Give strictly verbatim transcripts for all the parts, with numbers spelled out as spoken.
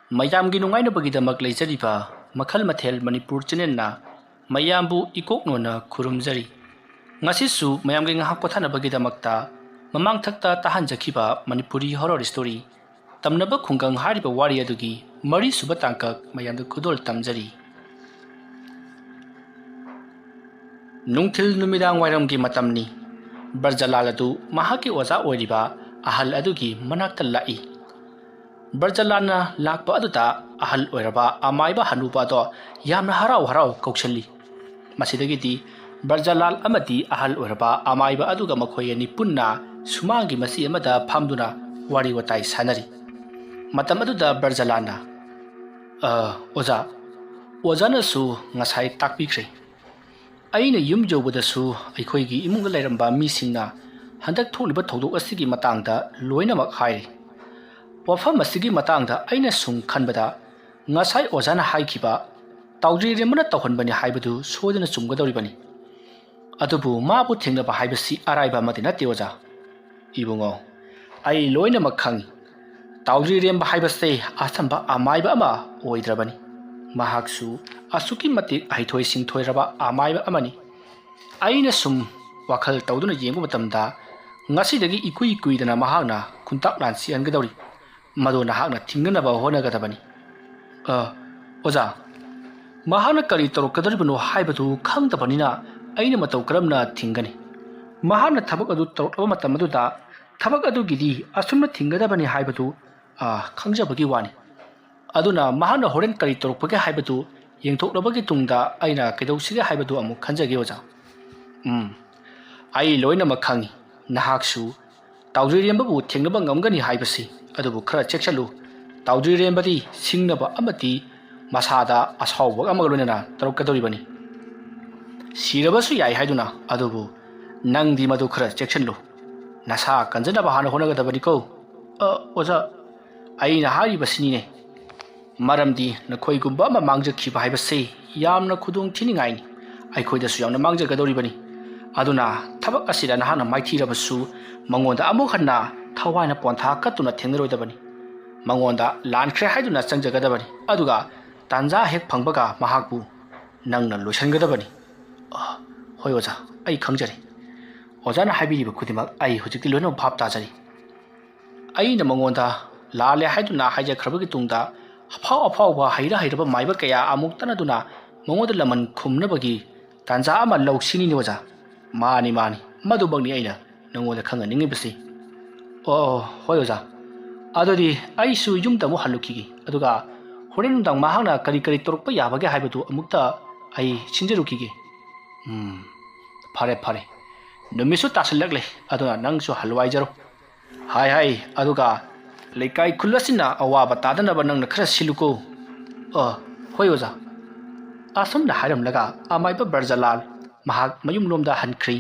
ꯃꯌꯥꯝꯒꯤ ꯅꯨꯡꯉꯥꯏꯅꯕꯒꯤꯗꯃꯛ ꯂꯩꯖꯔꯤꯕ ꯃꯈꯜ ꯃꯊꯦꯜ ꯃꯅꯤꯄꯨꯔ ꯆꯦꯅꯦꯜꯅ ꯃꯌꯥꯝꯕꯨ ꯏꯀꯣꯛꯅꯣꯅ ꯈꯨꯔꯨꯝꯖꯔꯤ꯫ ꯉꯁꯤꯁꯨ ꯃꯌꯥꯝꯒꯤ ꯉꯥꯏꯍꯥꯛ ꯄꯣꯊꯥꯅꯕꯒꯤꯗꯃꯛꯇ ꯃꯃꯥꯡꯊꯛꯇ ꯇꯥꯍꯟꯖꯈꯤꯕ ꯃꯅꯤꯄꯨꯔꯤ ꯍꯣꯔꯣꯔ ꯁ꯭ꯇꯣꯔꯤ ꯇꯝꯅꯕ ꯈꯨꯡꯒꯪ ꯍꯥꯏꯔꯤꯕ ꯋꯥꯔꯤ ꯑꯗꯨꯒꯤ ꯃꯔꯤꯁꯨꯕ ꯇꯥꯡꯀꯛ ꯃꯌꯥꯝꯗ ꯈꯨꯗꯣꯜ ꯇꯝꯖꯔꯤ꯫ ꯅꯨꯡꯊꯤꯜ ꯅꯨꯃꯤꯗꯥꯡ ꯋꯥꯏꯔꯝꯒꯤ ꯃꯇꯝꯅꯤ꯫ ꯕ꯭ꯔꯖꯂꯥꯜ ꯑꯗꯨ ꯃꯍꯥꯛꯀꯤ ꯑꯣꯖꯥ ꯑꯣꯏꯔꯤꯕ ꯑꯍꯜ ꯑꯗꯨꯒꯤ ꯃꯅꯥꯛꯇ ꯂꯥꯛꯏ꯫ ꯕ꯭ꯔꯖꯂꯥꯜꯅ ꯂꯥꯛꯄ ꯑꯗꯨꯗ ꯑꯍꯜ ꯑꯣꯏꯔꯕ ꯑꯃꯥꯏꯕ ꯍꯅꯨꯕ ꯑꯗꯣ ꯌꯥꯝꯅ ꯍꯔꯥꯎ ꯍꯔꯥꯎ ꯀꯧꯁꯤꯜꯂꯤ꯫ ꯃꯁꯤꯗꯒꯤꯗꯤ ꯕ꯭ꯔꯖꯂꯥꯜ ꯑꯃꯗꯤ ꯑꯍꯜ ꯑꯣꯏꯔꯕ ꯑꯃꯥꯏꯕ ꯑꯗꯨꯒ ꯃꯈꯣꯏ ꯑꯅꯤ ꯄꯨꯟꯅ ꯁꯨꯃꯥꯡꯒꯤ ꯃꯆꯤ ꯑꯃꯗ ꯐꯝꯗꯨꯅ ꯋꯥꯔꯤ ꯋꯥꯇꯥꯏ ꯁꯥꯟꯅꯔꯤ꯫ ꯃꯇꯝ ꯑꯗꯨꯗ ꯕ꯭ꯔꯖꯂꯥꯜꯅ, "ꯑ, ꯑꯣꯖꯥ, ꯑꯣꯖꯥꯅꯁꯨ ꯉꯁꯥꯏ ꯇꯥꯛꯄꯤꯈ꯭ꯔꯦ꯫ ꯑꯩꯅ ꯌꯨꯝ ꯌꯧꯕꯗꯁꯨ ꯑꯩꯈꯣꯏꯒꯤ ꯏꯃꯨꯡꯗ ꯂꯩꯔꯝꯕ ꯃꯤꯁꯤꯡꯅ ꯍꯟꯗꯛ ꯊꯣꯛꯂꯤꯕ ꯊꯧꯗꯣꯛ ꯑꯁꯤꯒꯤ ꯃꯇꯥꯡꯗ ꯂꯣꯏꯅꯃꯛ ꯍꯥꯏꯔꯤ꯫ ꯋꯥꯐꯝ ꯑꯁꯤꯒꯤ ꯃꯇꯥꯡꯗ ꯑꯩꯅ ꯁꯨꯝ ꯈꯟꯕꯗ, ꯉꯁꯥꯏ ꯑꯣꯖꯥꯅ ꯍꯥꯏꯈꯤꯕ ꯇꯥꯎꯖ꯭ꯔꯤꯔꯦꯝꯕꯅ ꯇꯧꯍꯟꯕꯅꯤ ꯍꯥꯏꯕꯗꯨ ꯁꯣꯏꯗꯅ ꯆꯨꯝꯒꯗꯧꯔꯤꯕꯅꯤ꯫ ꯑꯗꯨꯕꯨ ꯃꯥꯕꯨ ꯊꯦꯡꯅꯕ ꯍꯥꯏꯕꯁꯤ ꯑꯔꯥꯏꯕ ꯑꯃꯗꯤ ꯅꯠꯇꯦ, ꯑꯣꯖꯥ꯫ ꯏꯕꯨꯡꯉꯣ, ꯑꯩ ꯂꯣꯏꯅꯃꯛ ꯈꯪꯏ꯫ ꯇꯥꯎꯖ꯭ꯔꯤꯔꯦꯝꯕ ꯍꯥꯏꯕꯁꯦ ꯑꯆꯝꯕ ꯑꯃꯥꯏꯕ ꯑꯃ ꯑꯣꯏꯗ꯭ꯔꯕꯅꯤ꯫ ꯃꯍꯥꯛꯁꯨ ꯑꯁꯨꯛꯀꯤ ꯃꯇꯤꯛ ꯍꯩꯊꯣꯏ ꯁꯤꯡꯊꯣꯏꯔꯕ ꯑꯃꯥꯏꯕ ꯑꯃꯅꯤ꯫ ꯑꯩꯅ ꯁꯨꯝ ꯋꯥꯈꯜ ꯇꯧꯗꯨꯅ ꯌꯦꯡꯕ ꯃꯇꯝꯗ, ꯉꯁꯤꯗꯒꯤ ꯏꯀꯨꯏ ꯀꯨꯏꯗꯅ ꯃꯍꯥꯛꯅ ꯈꯨꯟꯇꯥꯛ ꯂꯥꯟ ꯆꯦꯟꯒꯗꯧꯔꯤ꯫ ꯃꯗꯨ ꯅꯍꯥꯛꯅ ꯊꯤꯡꯅꯅꯕ ꯍꯣꯠꯅꯒꯗꯕꯅꯤ꯫" "ꯑ, ꯑꯣꯖꯥ, ꯃꯍꯥꯛꯅ ꯀꯔꯤ ꯇꯧꯔꯛꯀꯗꯧꯔꯤꯕꯅꯣ ꯍꯥꯏꯕꯗꯨ ꯈꯪꯗꯕꯅꯤꯅ ꯑꯩꯅ ꯃꯇꯧ ꯀꯔꯝꯅ ꯊꯤꯡꯒꯅꯤ? ꯃꯍꯥꯛꯅ ꯊꯕꯛ ꯑꯗꯨ ꯇꯧꯔꯛꯂꯕ ꯃꯇꯝ ꯑꯗꯨꯗ ꯊꯕꯛ ꯑꯗꯨꯒꯤꯗꯤ ꯑꯁꯨꯝꯅ ꯊꯤꯡꯒꯗꯕꯅꯤ ꯍꯥꯏꯕꯗꯨ, ꯑ, ꯈꯪꯖꯕꯒꯤ ꯋꯥꯅꯤ꯫ ꯑꯗꯨꯅ ꯃꯍꯥꯛꯅ ꯍꯣꯔꯦꯟ ꯀꯔꯤ ꯇꯧꯔꯛꯄꯒꯦ ꯍꯥꯏꯕꯗꯨ ꯌꯦꯡꯊꯣꯛꯂꯕꯒꯤ ꯇꯨꯡꯗ ꯑꯩꯅ ꯀꯩꯗꯧꯁꯤꯒꯦ ꯍꯥꯏꯕꯗꯨ ꯑꯃꯨꯛ ꯈꯟꯖꯒꯦ, ꯑꯣꯖꯥ꯫" "ꯎꯝ, ꯑꯩ ꯂꯣꯏꯅꯃꯛ ꯈꯪꯏ꯫ ꯅꯍꯥꯛꯁꯨ ꯇꯥꯎꯖ꯭ꯔꯤꯔꯦꯝꯕꯕꯨ ꯊꯦꯡꯅꯕ ꯉꯝꯒꯅꯤ ꯍꯥꯏꯕꯁꯤ, ꯑꯗꯨꯕꯨ ꯈꯔ ꯆꯦꯛꯁꯤꯜꯂꯨ꯫ ꯇꯥꯎꯖ꯭ꯔꯤꯔꯦꯝꯕꯗꯤ ꯁꯤꯡꯅꯕ ꯑꯃꯗꯤ ꯃꯁꯥꯗ ꯑꯁꯥꯎꯕ ꯑꯃꯒ ꯂꯣꯏꯅꯅ ꯇꯧꯔꯛꯀꯗꯧꯔꯤꯕꯅꯤ꯫ ꯁꯤꯔꯕꯁꯨ ꯌꯥꯏ ꯍꯥꯏꯗꯨꯅ, ꯑꯗꯨꯕꯨ ꯅꯪꯗꯤ ꯃꯗꯨ ꯈꯔ ꯆꯦꯛꯁꯤꯜꯂꯨ꯫ ꯅꯁꯥ ꯀꯟꯖꯅꯕ ꯍꯥꯟꯅ ꯍꯣꯠꯅꯒꯗꯕꯅꯤꯀꯣ꯫" "ꯑ, ꯑꯣꯖꯥ, ꯑꯩꯅ ꯍꯥꯏꯔꯤꯕꯁꯤꯅꯤꯅꯦ꯫ ꯃꯔꯝꯗꯤ ꯅꯈꯣꯏꯒꯨꯝꯕ ꯑꯃ ꯃꯥꯡꯖꯈꯤꯕ ꯍꯥꯏꯕꯁꯤ ꯌꯥꯝꯅ ꯈꯨꯗꯣꯡ ꯊꯤꯅꯤꯡꯉꯥꯏꯅꯤ꯫ ꯑꯩꯈꯣꯏꯗꯁꯨ ꯌꯥꯝꯅ ꯃꯥꯡꯖꯒꯗꯧꯔꯤꯕꯅꯤ꯫ ꯑꯗꯨꯅ ꯊꯕꯛ ꯑꯁꯤꯗ ꯅꯍꯥꯛꯅ ꯃꯥꯏꯊꯤꯔꯕꯁꯨ, ꯃꯉꯣꯟꯗ ꯑꯃꯨꯛ ꯍꯟꯅ ꯊꯋꯥꯏꯅ ꯄꯣꯟꯊꯥ ꯀꯠꯇꯨꯅ ꯊꯦꯡꯅꯔꯣꯏꯗꯕꯅꯤ꯫ ꯃꯉꯣꯟꯗ ꯂꯥꯟꯈ꯭ꯔꯦ ꯍꯥꯏꯗꯨꯅ ꯆꯪꯖꯒꯗꯕꯅꯤ, ꯑꯗꯨꯒ ꯇꯥꯟꯖꯥ ꯍꯦꯛ ꯐꯪꯕꯒ ꯃꯍꯥꯛꯄꯨ ꯅꯪꯅ ꯂꯣꯏꯁꯤꯟꯒꯗꯕꯅꯤ꯫ "ꯑ, ꯍꯣꯏ ꯑꯣꯖꯥ, ꯑꯩ ꯈꯪꯖꯔꯦ꯫ ꯑꯣꯖꯥꯅ ꯍꯥꯏꯕꯤꯔꯤꯕ ꯈꯨꯗꯤꯡꯃꯛ ꯑꯩ ꯍꯧꯖꯤꯛꯇꯤ ꯂꯣꯏꯅꯃꯛ ꯚꯥꯞ ꯇꯥꯖꯔꯦ꯫ ꯑꯩꯅ ꯃꯉꯣꯟꯗ ꯂꯥꯜꯂꯦ ꯍꯥꯏꯗꯨꯅ ꯍꯥꯏꯖꯈ꯭ꯔꯕꯒꯤ ꯇꯨꯡꯗ ꯑꯐꯥꯎ ꯑꯐꯥꯎꯕ ꯍꯩꯔ ꯍꯩꯔꯕ ꯃꯥꯏꯕ ꯀꯌꯥ ꯑꯃꯨꯛ ꯇꯅꯗꯨꯅ ꯃꯉꯣꯟꯗ ꯂꯃꯟ ꯈꯨꯝꯅꯕꯒꯤ ꯇꯥꯟꯖꯥ ꯑꯃ ꯂꯧꯁꯤꯅꯤꯅꯦ ꯑꯣꯖꯥ꯫" "ꯃꯥꯅꯤ, ꯃꯥꯅꯤ, ꯃꯗꯨꯃꯛꯅꯤ ꯑꯩꯅ ꯅꯉꯣꯟꯗ ꯈꯪꯍꯟꯅꯤꯡꯉꯤꯕꯁꯤ꯫" "ꯑꯣ, ꯍꯣꯏ ꯑꯣꯖꯥ, ꯑꯗꯨꯗꯤ ꯑꯩꯁꯨ ꯌꯨꯝꯗ ꯑꯃꯨꯛ ꯍꯜꯂꯨꯈꯤꯒꯦ, ꯑꯗꯨꯒ ꯍꯣꯔꯦꯟ ꯅꯨꯡꯗꯥꯡ ꯃꯍꯥꯛꯅ ꯀꯔꯤ ꯀꯔꯤ ꯇꯧꯔꯛꯄ ꯌꯥꯕꯒꯦ ꯍꯥꯏꯕꯗꯨ ꯑꯃꯨꯛꯇ ꯑꯩ ꯁꯤꯟꯖꯔꯨꯈꯤꯒꯦ꯫" "ꯎꯝ, ꯐꯔꯦ, ꯐꯔꯦ, ꯅꯨꯃꯤꯠꯁꯨ ꯇꯥꯁꯤꯜꯂꯛꯂꯦ, ꯑꯗꯨꯅ ꯅꯪꯁꯨ ꯍꯜꯂꯨ ꯍꯥꯏꯖꯔꯣ꯫" "ꯍꯥꯏ, ꯍꯥꯏ, ꯑꯗꯨꯒ ꯂꯩꯀꯥꯏ ꯈꯨꯜ ꯑꯁꯤꯅ ꯑꯋꯥꯕ ꯇꯥꯗꯅꯕ ꯅꯪꯅ ꯈꯔ ꯁꯤꯜꯂꯨꯀꯣ꯫" "ꯑ, ꯍꯣꯏ ꯑꯣꯖꯥ꯫" ꯑꯁꯨꯝꯅ ꯍꯥꯏꯔꯝꯂꯒ ꯑꯃꯥꯏꯕ ꯕ꯭ꯔꯖꯂꯥꯜ ꯃꯍꯥꯛ ꯃꯌꯨꯝꯂꯣꯝꯗ ꯍꯟꯈ꯭ꯔꯤ꯫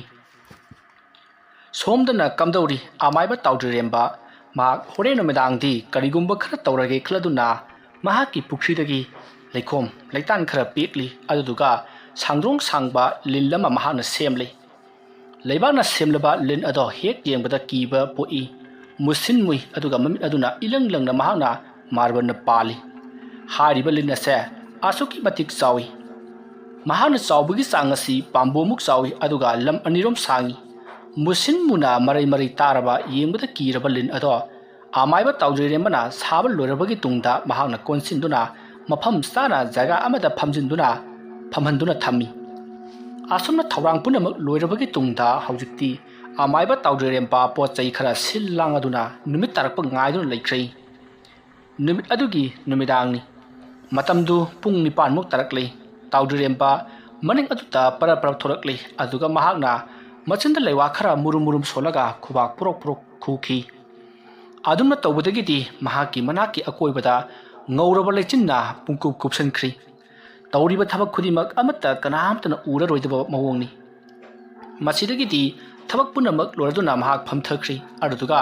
ꯁꯣꯝꯗꯅ ꯀꯝꯗꯧꯔꯤ ꯑꯃꯥꯏꯕ ꯇꯥꯎꯗ꯭ꯔꯤꯔꯦꯝꯕ? ꯃꯍꯥꯛ ꯍꯣꯔꯦꯟ ꯅꯨꯃꯤꯗꯥꯡꯗꯤ ꯀꯔꯤꯒꯨꯝꯕ ꯈꯔ ꯇꯧꯔꯒꯦ ꯈꯜꯂꯗꯨꯅ ꯃꯍꯥꯛꯀꯤ ꯄꯨꯈ꯭ꯔꯤꯗꯒꯤ ꯂꯩꯈꯣꯝ ꯂꯩꯇꯥꯟ ꯈꯔ ꯄꯦꯛꯂꯤ, ꯑꯗꯨꯗꯨꯒ ꯁꯥꯡꯗ꯭ꯔꯣꯡ ꯁꯥꯡꯕ ꯂꯤꯟ ꯑꯃ ꯃꯍꯥꯛꯅ ꯁꯦꯝꯂꯤ꯫ ꯂꯩꯕꯥꯛꯅ ꯁꯦꯝꯂꯕ ꯂꯤꯟ ꯑꯗꯣ ꯍꯦꯛ ꯌꯦꯡꯕꯗ ꯀꯤꯕ ꯄꯣꯛꯏ꯫ ꯃꯨꯁꯤꯟ ꯃꯨꯏ, ꯑꯗꯨꯒ ꯃꯃꯤꯠ ꯑꯗꯨꯅ ꯏꯂꯪ ꯂꯪꯅ ꯃꯍꯥꯛꯅ ꯃꯥꯔꯕꯜꯅ ꯄꯥꯜꯂꯤ꯫ ꯍꯥꯏꯔꯤꯕ ꯂꯤꯟ ꯑꯁꯦ ꯑꯁꯨꯛꯀꯤ ꯃꯇꯤꯛ ꯆꯥꯎꯏ꯫ ꯃꯍꯥꯛꯅ ꯆꯥꯎꯕꯒꯤ ꯆꯥꯡ ꯑꯁꯤ ꯄꯥꯝꯕꯣꯝꯃꯨꯛ ꯆꯥꯎꯏ, ꯑꯗꯨꯒ ꯂꯝ ꯑꯅꯤꯔꯣꯝ ꯁꯥꯡꯏ꯫ ꯃꯨꯁꯤꯟ ꯃꯨꯅ ꯃꯔꯩ ꯃꯔꯩ ꯇꯥꯔꯕ, ꯌꯦꯡꯕꯗ ꯀꯤꯔꯕ ꯂꯤꯟ ꯑꯗꯣ ꯑꯃꯥꯏꯕ ꯇꯥꯎꯖꯩꯔꯦꯝꯕꯅ ꯁꯥꯕ ꯂꯣꯏꯔꯕꯒꯤ ꯇꯨꯡꯗ ꯃꯍꯥꯛꯅ ꯀꯣꯟꯁꯤꯟꯗꯨꯅ ꯃꯐꯝ ꯆꯥꯅ ꯖꯒꯥ ꯑꯃꯗ ꯐꯝꯖꯤꯟꯗꯨꯅ, ꯐꯝꯍꯟꯗꯨꯅ ꯊꯝꯃꯤ꯫ ꯑꯁꯨꯝꯅ ꯊꯧꯔꯥꯡ ꯄꯨꯝꯅꯃꯛ ꯂꯣꯏꯔꯕꯒꯤ ꯇꯨꯡꯗ ꯍꯧꯖꯤꯛꯇꯤ ꯑꯃꯥꯏꯕ ꯇꯥꯎꯖꯩꯔꯦꯝꯕ ꯄꯣꯠ ꯆꯩ ꯈꯔ ꯁꯤꯜ ꯂꯥꯡꯂꯗꯨꯅ ꯅꯨꯃꯤꯠ ꯇꯥꯔꯛꯄ ꯉꯥꯏꯗꯨꯅ ꯂꯩꯈ꯭ꯔꯦ꯫ ꯅꯨꯃꯤꯠ ꯑꯗꯨꯒꯤ ꯅꯨꯃꯤꯗꯥꯡꯅꯤ꯫ ꯃꯇꯝꯗꯨ ꯄꯨꯡ ꯅꯤꯄꯥꯟꯃꯨꯛ ꯇꯥꯔꯛꯂꯦ꯫ ꯇꯥꯎꯗ꯭ꯔꯤꯔꯦꯝꯕ ꯃꯅꯤꯡ ꯑꯗꯨꯗ ꯄꯔꯞ ꯄꯔꯞ ꯊꯣꯔꯛꯂꯦ꯫ ꯑꯗꯨꯒ ꯃꯍꯥꯛꯅ ꯃꯆꯤꯟꯗ ꯂꯩꯋꯥ ꯈꯔ ꯃꯨꯔꯨꯝ ꯃꯨꯔꯨꯝ ꯁꯣꯜꯂꯒ ꯈꯨꯕꯥꯛ ꯄꯨꯔꯣꯛ ꯄꯨꯔꯣꯛ ꯈꯨꯈꯤ꯫ ꯑꯗꯨꯝꯅ ꯇꯧꯕꯗꯒꯤꯗꯤ ꯃꯍꯥꯛꯀꯤ ꯃꯅꯥꯛꯀꯤ ꯑꯀꯣꯏꯕꯗ ꯉꯧꯔꯕ ꯂꯩꯆꯤꯟꯅ ꯄꯨꯡꯀꯨꯞ ꯀꯨꯞꯁꯟꯈ꯭ꯔꯤ꯫ ꯇꯧꯔꯤꯕ ꯊꯕꯛ ꯈꯨꯗꯤꯡꯃꯛ ꯑꯃꯠꯇ ꯀꯅꯥꯝꯇꯅ ꯎꯔꯔꯣꯏꯗꯕ ꯃꯑꯣꯡꯅꯤ꯫ ꯃꯁꯤꯗꯒꯤꯗꯤ ꯊꯕꯛ ꯄꯨꯝꯅꯃꯛ ꯂꯣꯏꯔꯗꯨꯅ ꯃꯍꯥꯛ ꯐꯝꯊꯈ꯭ꯔꯤ꯫ ꯑꯗꯨꯗꯨꯒ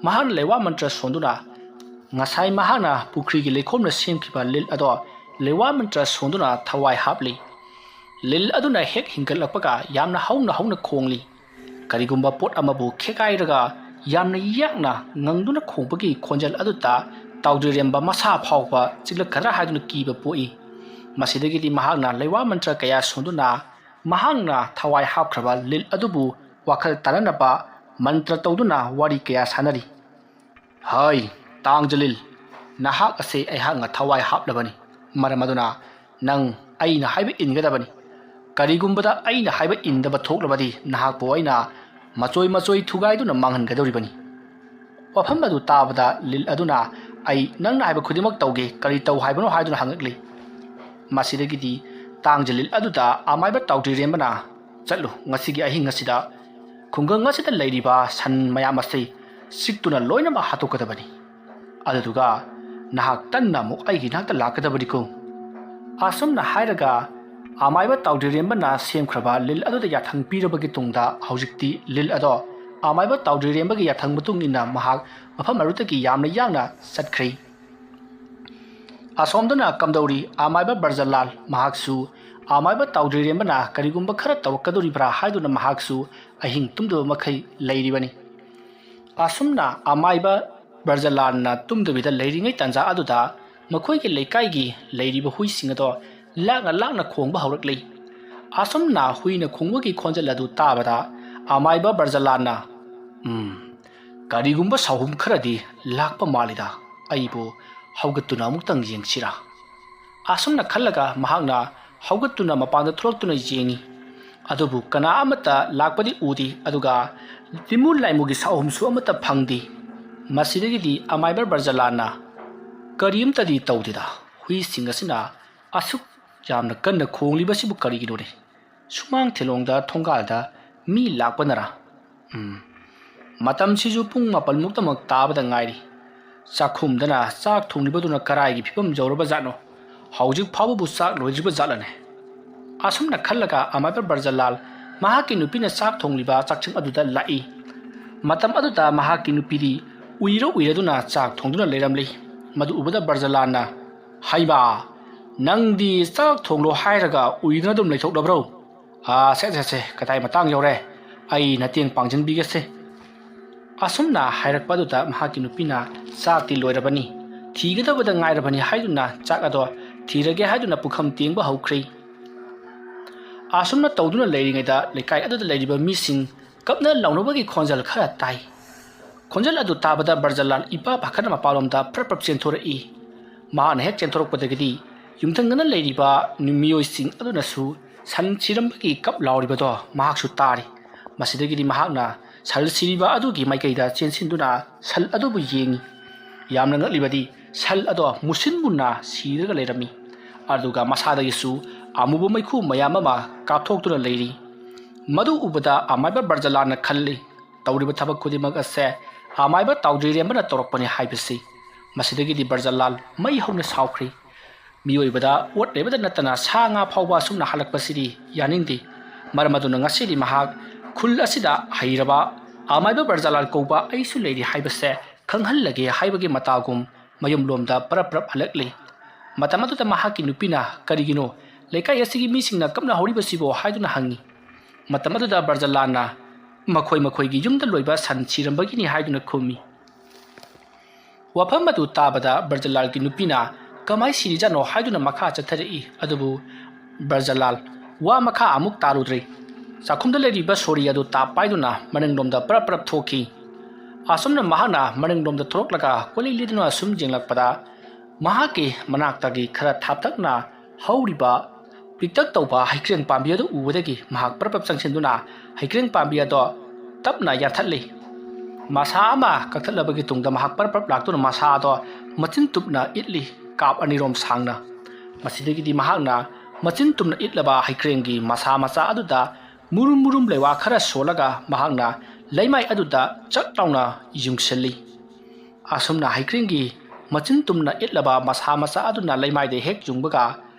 ꯃꯍꯥꯛꯅ ꯂꯩꯋꯥ ꯃꯟꯇ꯭ꯔ ꯁꯣꯟꯗꯨꯅ ꯉꯁꯥꯏ ꯃꯍꯥꯛꯅ ꯄꯨꯈ꯭ꯔꯤꯒꯤ ꯂꯩꯈꯣꯝꯅ ꯁꯦꯝꯈꯤꯕ ꯂꯤꯟ ꯑꯗꯣ ꯂꯩꯋꯥ ꯃꯟꯇ꯭ꯔ ꯁꯣꯟꯗꯨꯅ ꯊꯋꯥꯏ ꯍꯥꯞꯂꯤ꯫ ꯂꯤꯟ ꯑꯗꯨꯅ ꯍꯦꯛ ꯍꯤꯡꯒꯠꯂꯛꯄꯒ ꯌꯥꯝꯅ ꯍꯧꯅ ꯍꯧꯅ ꯈꯣꯡꯂꯤ꯫ ꯀꯔꯤꯒꯨꯝꯕ ꯄꯣꯠ ꯑꯃꯕꯨ ꯈꯦꯒꯥꯏꯔꯒ ꯌꯥꯝꯅ ꯌꯥꯛꯅ ꯉꯪꯗꯨꯅ ꯈꯣꯡꯕꯒꯤ ꯈꯣꯟꯖꯦꯜ ꯑꯗꯨ ꯇꯥ ꯇꯥꯎꯗ꯭ꯔꯤꯔꯦꯝꯕ ꯃꯁꯥ ꯐꯥꯎꯕ ꯆꯤꯛꯂꯛꯀꯗ꯭ꯔꯥ ꯍꯥꯏꯗꯨꯅ ꯀꯤꯕ ꯄꯣꯛꯏ꯫ ꯃꯁꯤꯗꯒꯤꯗꯤ ꯃꯍꯥꯛꯅ ꯂꯩꯋꯥ ꯃꯟꯇ꯭ꯔ ꯀꯌꯥ ꯁꯣꯟꯗꯨꯅ ꯃꯍꯥꯛꯅ ꯊꯋꯥꯏ ꯍꯥꯞꯈ꯭ꯔꯕ ꯂꯤꯜ ꯑꯗꯨꯕꯨ ꯋꯥꯈꯜ ꯇꯥꯅꯅꯕ ꯃꯟꯇ꯭ꯔ ꯇꯧꯗꯨꯅ ꯋꯥꯔꯤ ꯀꯌꯥ ꯁꯥꯟꯅꯔꯤ꯫ "ꯍꯩ, ꯇꯥꯡꯖꯂꯤꯜ, ꯅꯍꯥꯛ ꯑꯁꯦ ꯑꯩꯍꯥꯛꯅ ꯊꯋꯥꯏ ꯍꯥꯞꯂꯕꯅꯤ꯫ ꯃꯔꯝ ꯑꯗꯨꯅ ꯅꯪ ꯑꯩꯅ ꯍꯥꯏꯕ ꯏꯟꯒꯗꯕꯅꯤ꯫ ꯀꯔꯤꯒꯨꯝꯕꯗ ꯑꯩꯅ ꯍꯥꯏꯕ ꯏꯟꯗꯕ ꯊꯣꯛꯂꯕꯗꯤ ꯅꯍꯥꯛꯄꯨ ꯑꯩꯅ ꯃꯆꯣꯏ ꯃꯆꯣꯏ ꯊꯨꯒꯥꯏꯗꯨꯅ ꯃꯥꯡꯍꯟꯒꯗꯧꯔꯤꯕꯅꯤ꯫" ꯋꯥꯐꯝ ꯑꯗꯨ ꯇꯥꯕꯗ ꯂꯤꯜ ꯑꯗꯨꯅ, "ꯑꯩ ꯅꯪꯅ ꯍꯥꯏꯕ ꯈꯨꯗꯤꯡꯃꯛ ꯇꯧꯒꯦ, ꯀꯔꯤ ꯇꯧ ꯍꯥꯏꯕꯅꯣ?" ꯍꯥꯏꯗꯨꯅ ꯍꯪꯉꯛꯂꯤ꯫ ꯃꯁꯤꯗꯒꯤꯗꯤ ꯇꯥꯡꯖꯂꯤꯜ ꯑꯗꯨꯗ ꯑꯃꯥꯏꯕ ꯇꯥꯎꯗ꯭ꯔꯤꯔꯦꯝꯕꯅ, "ꯆꯠꯂꯨ, ꯉꯁꯤꯒꯤ ꯑꯍꯤꯡ ꯑꯁꯤꯗ ꯈꯨꯡꯒꯪ ꯑꯁꯤꯗ ꯂꯩꯔꯤꯕ ꯁꯟ ꯃꯌꯥꯝ ꯑꯁꯤ ꯆꯤꯛꯇꯨꯅ ꯂꯣꯏꯅꯃꯛ ꯍꯥꯠꯇꯣꯛꯀꯗꯕꯅꯤ꯫ ꯑꯗꯨꯗꯨꯒ ꯅꯍꯥꯛ ꯇꯟꯅ ꯑꯃꯨꯛ ꯑꯩꯒꯤ ꯅꯥꯛꯇ ꯂꯥꯛꯀꯗꯕꯅꯤꯀꯣ꯫" ꯑꯁꯨꯝꯅ ꯍꯥꯏꯔꯒ ꯑꯃꯥꯏꯕ ꯇꯥꯎꯗ꯭ꯔꯤꯔꯦꯝꯕꯅ ꯁꯦꯝꯈ꯭ꯔꯕ ꯂꯤꯜ ꯑꯗꯨꯗ ꯌꯥꯊꯪ ꯄꯤꯔꯕꯒꯤ ꯇꯨꯡꯗ ꯍꯧꯖꯤꯛꯇꯤ ꯂꯤꯜ ꯑꯗꯣ ꯑꯃꯥꯏꯕ ꯇꯥꯎꯗ꯭ꯔꯤꯔꯦꯝꯕꯒꯤ ꯌꯥꯊꯪ ꯃꯇꯨꯡ ꯏꯟꯅ ꯃꯍꯥꯛ ꯃꯐꯝ ꯑꯗꯨꯗꯒꯤ ꯌꯥꯝꯅ ꯌꯥꯡꯅ ꯆꯠꯈ꯭ꯔꯦ꯫ ꯑꯁꯣꯝꯗꯅ ꯀꯝꯗꯧꯔꯤ? ꯑꯃꯥꯏꯕ ꯕ꯭ꯔꯖꯂꯥꯜ ꯃꯍꯥꯛꯁꯨ ꯑꯃꯥꯏꯕ ꯇꯥꯎꯗ꯭ꯔꯤꯔꯦꯝꯕꯅ ꯀꯔꯤꯒꯨꯝꯕ ꯈꯔ ꯇꯧꯔꯛꯀꯗꯧꯔꯤꯕ꯭ꯔꯥ ꯍꯥꯏꯗꯨꯅ ꯃꯍꯥꯛꯁꯨ ꯑꯍꯤꯡ ꯇꯨꯝꯗꯕ ꯃꯈꯩ ꯂꯩꯔꯤꯕꯅꯤ꯫ ꯑꯁꯨꯝꯅ ꯑꯃꯥꯏꯕ ꯕ꯭ꯔꯖꯂꯥꯜꯅ ꯇꯨꯝꯗꯕꯤꯗ ꯂꯩꯔꯤꯉꯩ ꯇꯥꯟꯖꯥ ꯑꯗꯨꯗ ꯃꯈꯣꯏꯒꯤ ꯂꯩꯀꯥꯏꯒꯤ ꯂꯩꯔꯤꯕ ꯍꯨꯏꯁꯤꯡ ꯑꯗꯣ ꯂꯥꯛꯅ ꯂꯥꯛꯅ ꯈꯣꯡꯕ ꯍꯧꯔꯛꯂꯤ꯫ ꯑꯁꯨꯝꯅ ꯍꯨꯏꯅ ꯈꯣꯡꯕꯒꯤ ꯈꯣꯟꯖꯦꯜ ꯑꯗꯨ ꯇꯥꯕꯗ ꯑꯃꯥꯏꯕ ꯕ꯭ꯔꯖꯂꯥꯜꯅ, "ꯎꯝ, ꯀꯔꯤꯒꯨꯝꯕ ꯁꯥꯍꯨꯝ ꯈꯔꯗꯤ ꯂꯥꯛꯄ ꯃꯥꯜꯂꯤꯗ꯫ ꯑꯩꯕꯨ ꯍꯧꯒꯠꯇꯨꯅ ꯑꯃꯨꯛꯇꯪ ꯌꯦꯡꯁꯤꯔꯥ?" ꯑꯁꯨꯝꯅ ꯈꯜꯂꯒ ꯃꯍꯥꯛꯅ ꯍꯧꯒꯠꯇꯨꯅ ꯃꯄꯥꯟꯗ ꯊꯣꯛꯂꯛꯇꯨꯅ ꯌꯦꯡꯉꯤ꯫ ꯑꯗꯨꯕꯨ ꯀꯅꯥ ꯑꯃꯠꯇ ꯂꯥꯛꯄꯗꯤ ꯎꯗꯦ꯫ ꯑꯗꯨꯒ ꯇꯤꯃꯨ ꯂꯥꯏꯃꯨꯒꯤ ꯁꯥꯍꯨꯝꯁꯨ ꯑꯃꯠꯇ ꯐꯪꯗꯦ꯫ ꯃꯁꯤꯗꯒꯤꯗꯤ ꯑꯃꯥꯏꯕ ꯕ꯭ꯔꯖꯂꯥꯟꯅ, "ꯀꯔꯤꯝꯇꯗꯤ ꯇꯧꯗꯦꯗ꯫ ꯍꯨꯏꯁꯤꯡ ꯑꯁꯤꯅ ꯑꯁꯨꯛ ꯌꯥꯝꯅ ꯀꯟꯅ ꯈꯣꯡꯂꯤꯕꯁꯤꯕꯨ ꯀꯔꯤꯒꯤꯅꯣꯅꯦ? ꯁꯨꯃꯥꯡ ꯊꯤꯂꯣꯡꯗ ꯊꯣꯡꯒꯥꯜꯗ ꯃꯤ ꯂꯥꯛꯄꯅꯔꯥ? ꯎꯝ, ꯃꯇꯝꯁꯤꯁꯨ ꯄꯨꯡ ꯃꯥꯄꯜꯃꯨꯛꯇꯃꯛ ꯇꯥꯕꯗ ꯉꯥꯏꯔꯤ꯫ ꯆꯥꯛꯈꯨꯝꯗꯅ ꯆꯥꯛ ꯊꯣꯡꯂꯤꯕꯗꯨꯅ ꯀꯔꯥꯏꯒꯤ ꯐꯤꯕꯝ ꯌꯧꯔꯕ ꯖꯥꯠꯅꯣ? ꯍꯧꯖꯤꯛ ꯐꯥꯎꯕꯕꯨ ꯆꯥꯛ ꯂꯣꯏꯗ꯭ꯔꯤꯕ ꯖꯥꯠꯂꯅꯦ?" ꯑꯁꯨꯝꯅ ꯈꯜꯂꯒ ꯑꯃꯥꯏꯕ ꯕ꯭ꯔꯖꯂꯥꯜ ꯃꯍꯥꯛꯀꯤ ꯅꯨꯄꯤꯅ ꯆꯥꯛ ꯊꯣꯡꯂꯤꯕ ꯆꯥꯛꯁꯪ ꯑꯗꯨꯗ ꯂꯥꯛꯏ꯫ ꯃꯇꯝ ꯑꯗꯨꯗ ꯃꯍꯥꯛꯀꯤ ꯅꯨꯄꯤꯗꯤ ꯎꯏꯔ ꯎꯏꯔꯗꯨꯅ ꯆꯥꯛ ꯊꯣꯡꯗꯨꯅ ꯂꯩꯔꯝꯂꯤ꯫ ꯃꯗꯨ ꯎꯕꯗ ꯕ꯭ꯔꯖꯂꯥꯜꯅ, "ꯍꯩꯃꯥ, ꯅꯪꯗꯤ ꯆꯥꯛ ꯊꯣꯡꯂꯣ ꯍꯥꯏꯔꯒ ꯎꯏꯗꯨꯅ ꯑꯗꯨꯝ ꯂꯩꯊꯣꯛꯂꯕ꯭ꯔꯣ? ꯑꯥ, ꯁꯦ, ꯁꯦ, ꯁꯦ, ꯀꯗꯥꯏ ꯃꯇꯥꯡ ꯌꯧꯔꯦ? ꯑꯩ ꯅꯇꯦꯡ ꯄꯥꯡꯁꯤꯟꯕꯤꯒꯦꯁꯦ꯫" ꯑꯁꯨꯝꯅ ꯍꯥꯏꯔꯛꯄ ꯑꯗꯨꯗ ꯃꯍꯥꯛꯀꯤ ꯅꯨꯄꯤꯅ, "ꯆꯥꯛꯇꯤ ꯂꯣꯏꯔꯕꯅꯤ, ꯊꯤꯒꯗꯕꯗ ꯉꯥꯏꯔꯕꯅꯤ ꯍꯥꯏꯗꯨꯅ ꯆꯥꯛ ꯑꯗꯣ ꯊꯤꯔꯒꯦ ꯍꯥꯏꯗꯨꯅ ꯄꯨꯈꯝ ꯇꯦꯡꯕ ꯍꯧꯈ꯭ꯔꯦ꯫ ꯑꯁꯨꯝꯅ ꯇꯧꯗꯨꯅ ꯂꯩꯔꯤꯉꯩꯗ ꯂꯩꯀꯥꯏ ꯑꯗꯨꯗ ꯂꯩꯔꯤꯕ ꯃꯤꯁꯤꯡ ꯀꯞꯅ ꯂꯥꯎꯅꯕꯒꯤ ꯈꯣꯟꯖꯦꯜ ꯈꯔ ꯇꯥꯏ꯫ ꯈꯣꯟꯖꯦꯜ ꯑꯗꯨ ꯇꯥꯕꯗ ꯕ꯭ꯔꯖꯂꯥꯜ ꯏꯄꯥ ꯄꯥꯈꯠꯅ ꯃꯄꯥꯟꯂꯣꯝꯗ ꯐ꯭ꯔꯞ ꯐ꯭ꯔꯞ ꯆꯦꯟꯊꯣꯔꯛꯏ꯫ ꯃꯍꯥꯛꯅ ꯍꯦꯛ ꯆꯦꯟꯊꯣꯔꯛꯄꯗꯒꯤꯗꯤ ꯌꯨꯝꯊꯪꯅꯅ ꯂꯩꯔꯤꯕ ꯃꯤꯑꯣꯏꯁꯤꯡ ꯑꯗꯨꯅꯁꯨ ꯁꯟ ꯁꯤꯔꯝꯕꯒꯤ ꯀꯞ ꯂꯥꯎꯔꯤꯕꯗꯣ ꯃꯍꯥꯛꯁꯨ ꯇꯥꯔꯤ꯫ ꯃꯁꯤꯗꯒꯤꯗꯤ ꯃꯍꯥꯛꯅ ꯁꯟ ꯁꯤꯔꯤꯕ ꯑꯗꯨꯒꯤ ꯃꯥꯏꯀꯩꯗ ꯆꯦꯟꯁꯤꯟꯗꯨꯅ ꯁꯟ ꯑꯗꯨꯕꯨ ꯌꯦꯡꯏ꯫ ꯌꯥꯝꯅ ꯉꯛꯂꯤꯕꯗꯤ ꯁꯟ ꯑꯗꯣ ꯃꯨꯁꯤꯟ ꯃꯨꯟꯅ ꯁꯤꯔꯒ ꯂꯩꯔꯝꯃꯤ꯫ ꯑꯗꯨꯒ ꯃꯁꯥꯗꯒꯤꯁꯨ ꯑꯃꯨꯕ ꯃꯩꯈꯨ ꯃꯌꯥꯝ ꯑꯃ ꯀꯥꯞꯊꯣꯛꯇꯨꯅ ꯂꯩꯔꯤ꯫ ꯃꯗꯨ ꯎꯕꯗ ꯑꯃꯥꯏꯕ ꯕ꯭ꯔꯖꯂꯥꯜꯅ ꯈꯜꯂꯤ, ꯇꯧꯔꯤꯕ ꯊꯕꯛ ꯈꯨꯗꯤꯡꯃꯛ ꯑꯁꯦ ꯑꯃꯥꯏꯕ ꯇꯥꯎꯗ꯭ꯔꯤꯔꯦꯝꯕꯅ ꯇꯧꯔꯛꯄꯅꯤ ꯍꯥꯏꯕꯁꯤ꯫ ꯃꯁꯤꯗꯒꯤꯗꯤ ꯕ꯭ꯔꯖꯂꯥꯜ ꯃꯩ ꯍꯧꯅ ꯁꯥꯎꯈ꯭ꯔꯤ꯫ ꯃꯤꯑꯣꯏꯕꯗ ꯑꯣꯠ ꯅꯩꯕꯗ ꯅꯠꯇꯅ ꯁꯥ ꯉꯥ ꯐꯥꯎꯕ ꯑꯁꯨꯝꯅ ꯍꯜꯂꯛꯄꯁꯤꯗꯤ ꯌꯥꯅꯤꯡꯗꯦ꯫ ꯃꯔꯝ ꯑꯗꯨꯅ ꯉꯁꯤꯗꯤ ꯃꯍꯥꯛ ꯈꯨꯜ ꯑꯁꯤꯗ ꯍꯩꯔꯕ ꯑꯃꯥꯏꯕ ꯕ꯭ꯔꯖꯂꯥꯜ ꯀꯧꯕ ꯑꯩꯁꯨ ꯂꯩꯔꯤ ꯍꯥꯏꯕꯁꯦ ꯈꯪꯍꯜꯂꯒꯦ ꯍꯥꯏꯕꯒꯤ ꯃꯇꯥꯒꯨꯝ ꯃꯌꯨꯝꯂꯣꯝꯗ ꯄꯔꯞ ꯄꯔꯞ ꯍꯜꯂꯛꯂꯤ꯫ ꯃꯇꯝ ꯑꯗꯨꯗ ꯃꯍꯥꯛꯀꯤ ꯅꯨꯄꯤꯅ, "ꯀꯔꯤꯒꯤꯅꯣ ꯂꯩꯀꯥꯏ ꯑꯁꯤꯒꯤ ꯃꯤꯁꯤꯡꯅ ꯀꯞꯅ ꯍꯧꯔꯤꯕꯁꯤꯕꯣ?" ꯍꯥꯏꯗꯨꯅ ꯍꯪꯉꯤ꯫ ꯃꯇꯝ ꯑꯗꯨꯗ ꯕ꯭ꯔꯖꯂꯥꯜꯅ ꯃꯈꯣꯏ ꯃꯈꯣꯏꯒꯤ ꯌꯨꯝꯗ ꯂꯣꯏꯕ ꯁꯟ ꯁꯤꯔꯝꯕꯒꯤꯅꯤ ꯍꯥꯏꯗꯨꯅ ꯈꯨꯝꯃꯤ꯫ ꯋꯥꯐꯝ ꯑꯗꯨ ꯇꯥꯕꯗ ꯕ꯭ꯔꯖꯂꯥꯜꯒꯤ ꯅꯨꯄꯤꯅ ꯀꯃꯥꯏ ꯁꯤꯔꯤꯖꯥꯠꯅꯣ ꯍꯥꯏꯗꯨꯅ ꯃꯈꯥ ꯆꯠꯊꯔꯛꯏ꯫ ꯑꯗꯨꯕꯨ ꯕ꯭ꯔꯖꯂꯥꯜ ꯋꯥ ꯃꯈꯥ ꯑꯃꯨꯛ ꯇꯥꯔꯨꯗ꯭ꯔꯦ꯫ ꯆꯥꯛꯈꯨꯝꯗ ꯂꯩꯔꯤꯕ ꯁꯣꯔꯤ ꯑꯗꯨ ꯇꯥꯞ ꯄꯥꯏꯗꯨꯅ ꯃꯅꯤꯡꯂꯣꯝꯗ ꯄꯔꯞ ꯄꯔꯞ ꯊꯣꯛꯈꯤ꯫ ꯑꯁꯨꯝꯅ ꯃꯍꯥꯛꯅ ꯃꯅꯤꯡꯂꯣꯝꯗ ꯊꯣꯔꯛꯂꯒ ꯀꯣꯏꯂꯩ ꯂꯩꯗꯨꯅ ꯁꯨꯝ ꯌꯦꯡꯂꯛꯄꯗ ꯃꯍꯥꯛꯀꯤ ꯃꯅꯥꯛꯇꯒꯤ ꯈꯔ ꯊꯥꯞꯇꯛꯅ ꯍꯧꯔꯤꯕ ꯄꯤꯛꯇꯛ ꯇꯧꯕ ꯍꯩꯀ꯭ꯔꯦꯡ ꯄꯥꯝꯕꯤ ꯑꯗꯨ ꯎꯕꯗꯒꯤ ꯃꯍꯥꯛ ꯄꯔꯞ ꯄꯔꯞ ꯆꯪꯁꯤꯟꯗꯨꯅ ꯍꯩꯀ꯭ꯔꯦꯡ ꯄꯥꯝꯕꯤ ꯑꯗꯣ ꯇꯞꯅ ꯌꯥꯟꯊꯠꯂꯤ꯫ ꯃꯁꯥ ꯑꯃ ꯀꯛꯊꯠꯂꯕꯒꯤ ꯇꯨꯡꯗ ꯃꯍꯥꯛ ꯄꯔꯞ ꯄꯔꯞ ꯂꯥꯛꯇꯨꯅ ꯃꯁꯥ ꯑꯗꯣ ꯃꯆꯤꯟ ꯇꯨꯞꯅ ꯏꯠꯂꯤ, ꯀꯥꯞ ꯑꯅꯤꯔꯣꯝ ꯁꯥꯡꯅ꯫ ꯃꯁꯤꯗꯒꯤꯗꯤ ꯃꯍꯥꯛꯅ ꯃꯆꯤꯟ ꯇꯨꯝꯅ ꯏꯠꯂꯕ ꯍꯩꯀ꯭ꯔꯦꯡꯒꯤ ꯃꯁꯥ ꯃꯆꯥ ꯑꯗꯨꯗ ꯃꯨꯔꯨꯝ ꯃꯨꯔꯨꯝ ꯂꯩꯋꯥ ꯈꯔ ꯁꯣꯜꯂꯒ ꯃꯍꯥꯛꯅ ꯂꯩꯃꯥꯏ ꯑꯗꯨꯗ ꯆꯛ ꯂꯥꯎꯅ ꯌꯨꯡꯁꯤꯜꯂꯤ꯫ ꯑꯁꯨꯝꯅ ꯍꯩꯀ꯭ꯔꯦꯡꯒꯤ ꯃꯆꯤꯟ ꯇꯨꯝꯅ ꯏꯠꯂꯕ ꯃꯁꯥ ꯃꯆꯥ ꯑꯗꯨꯅ ꯂꯩꯃꯥꯏꯗ ꯍꯦꯛ ꯌꯨꯡꯕꯒ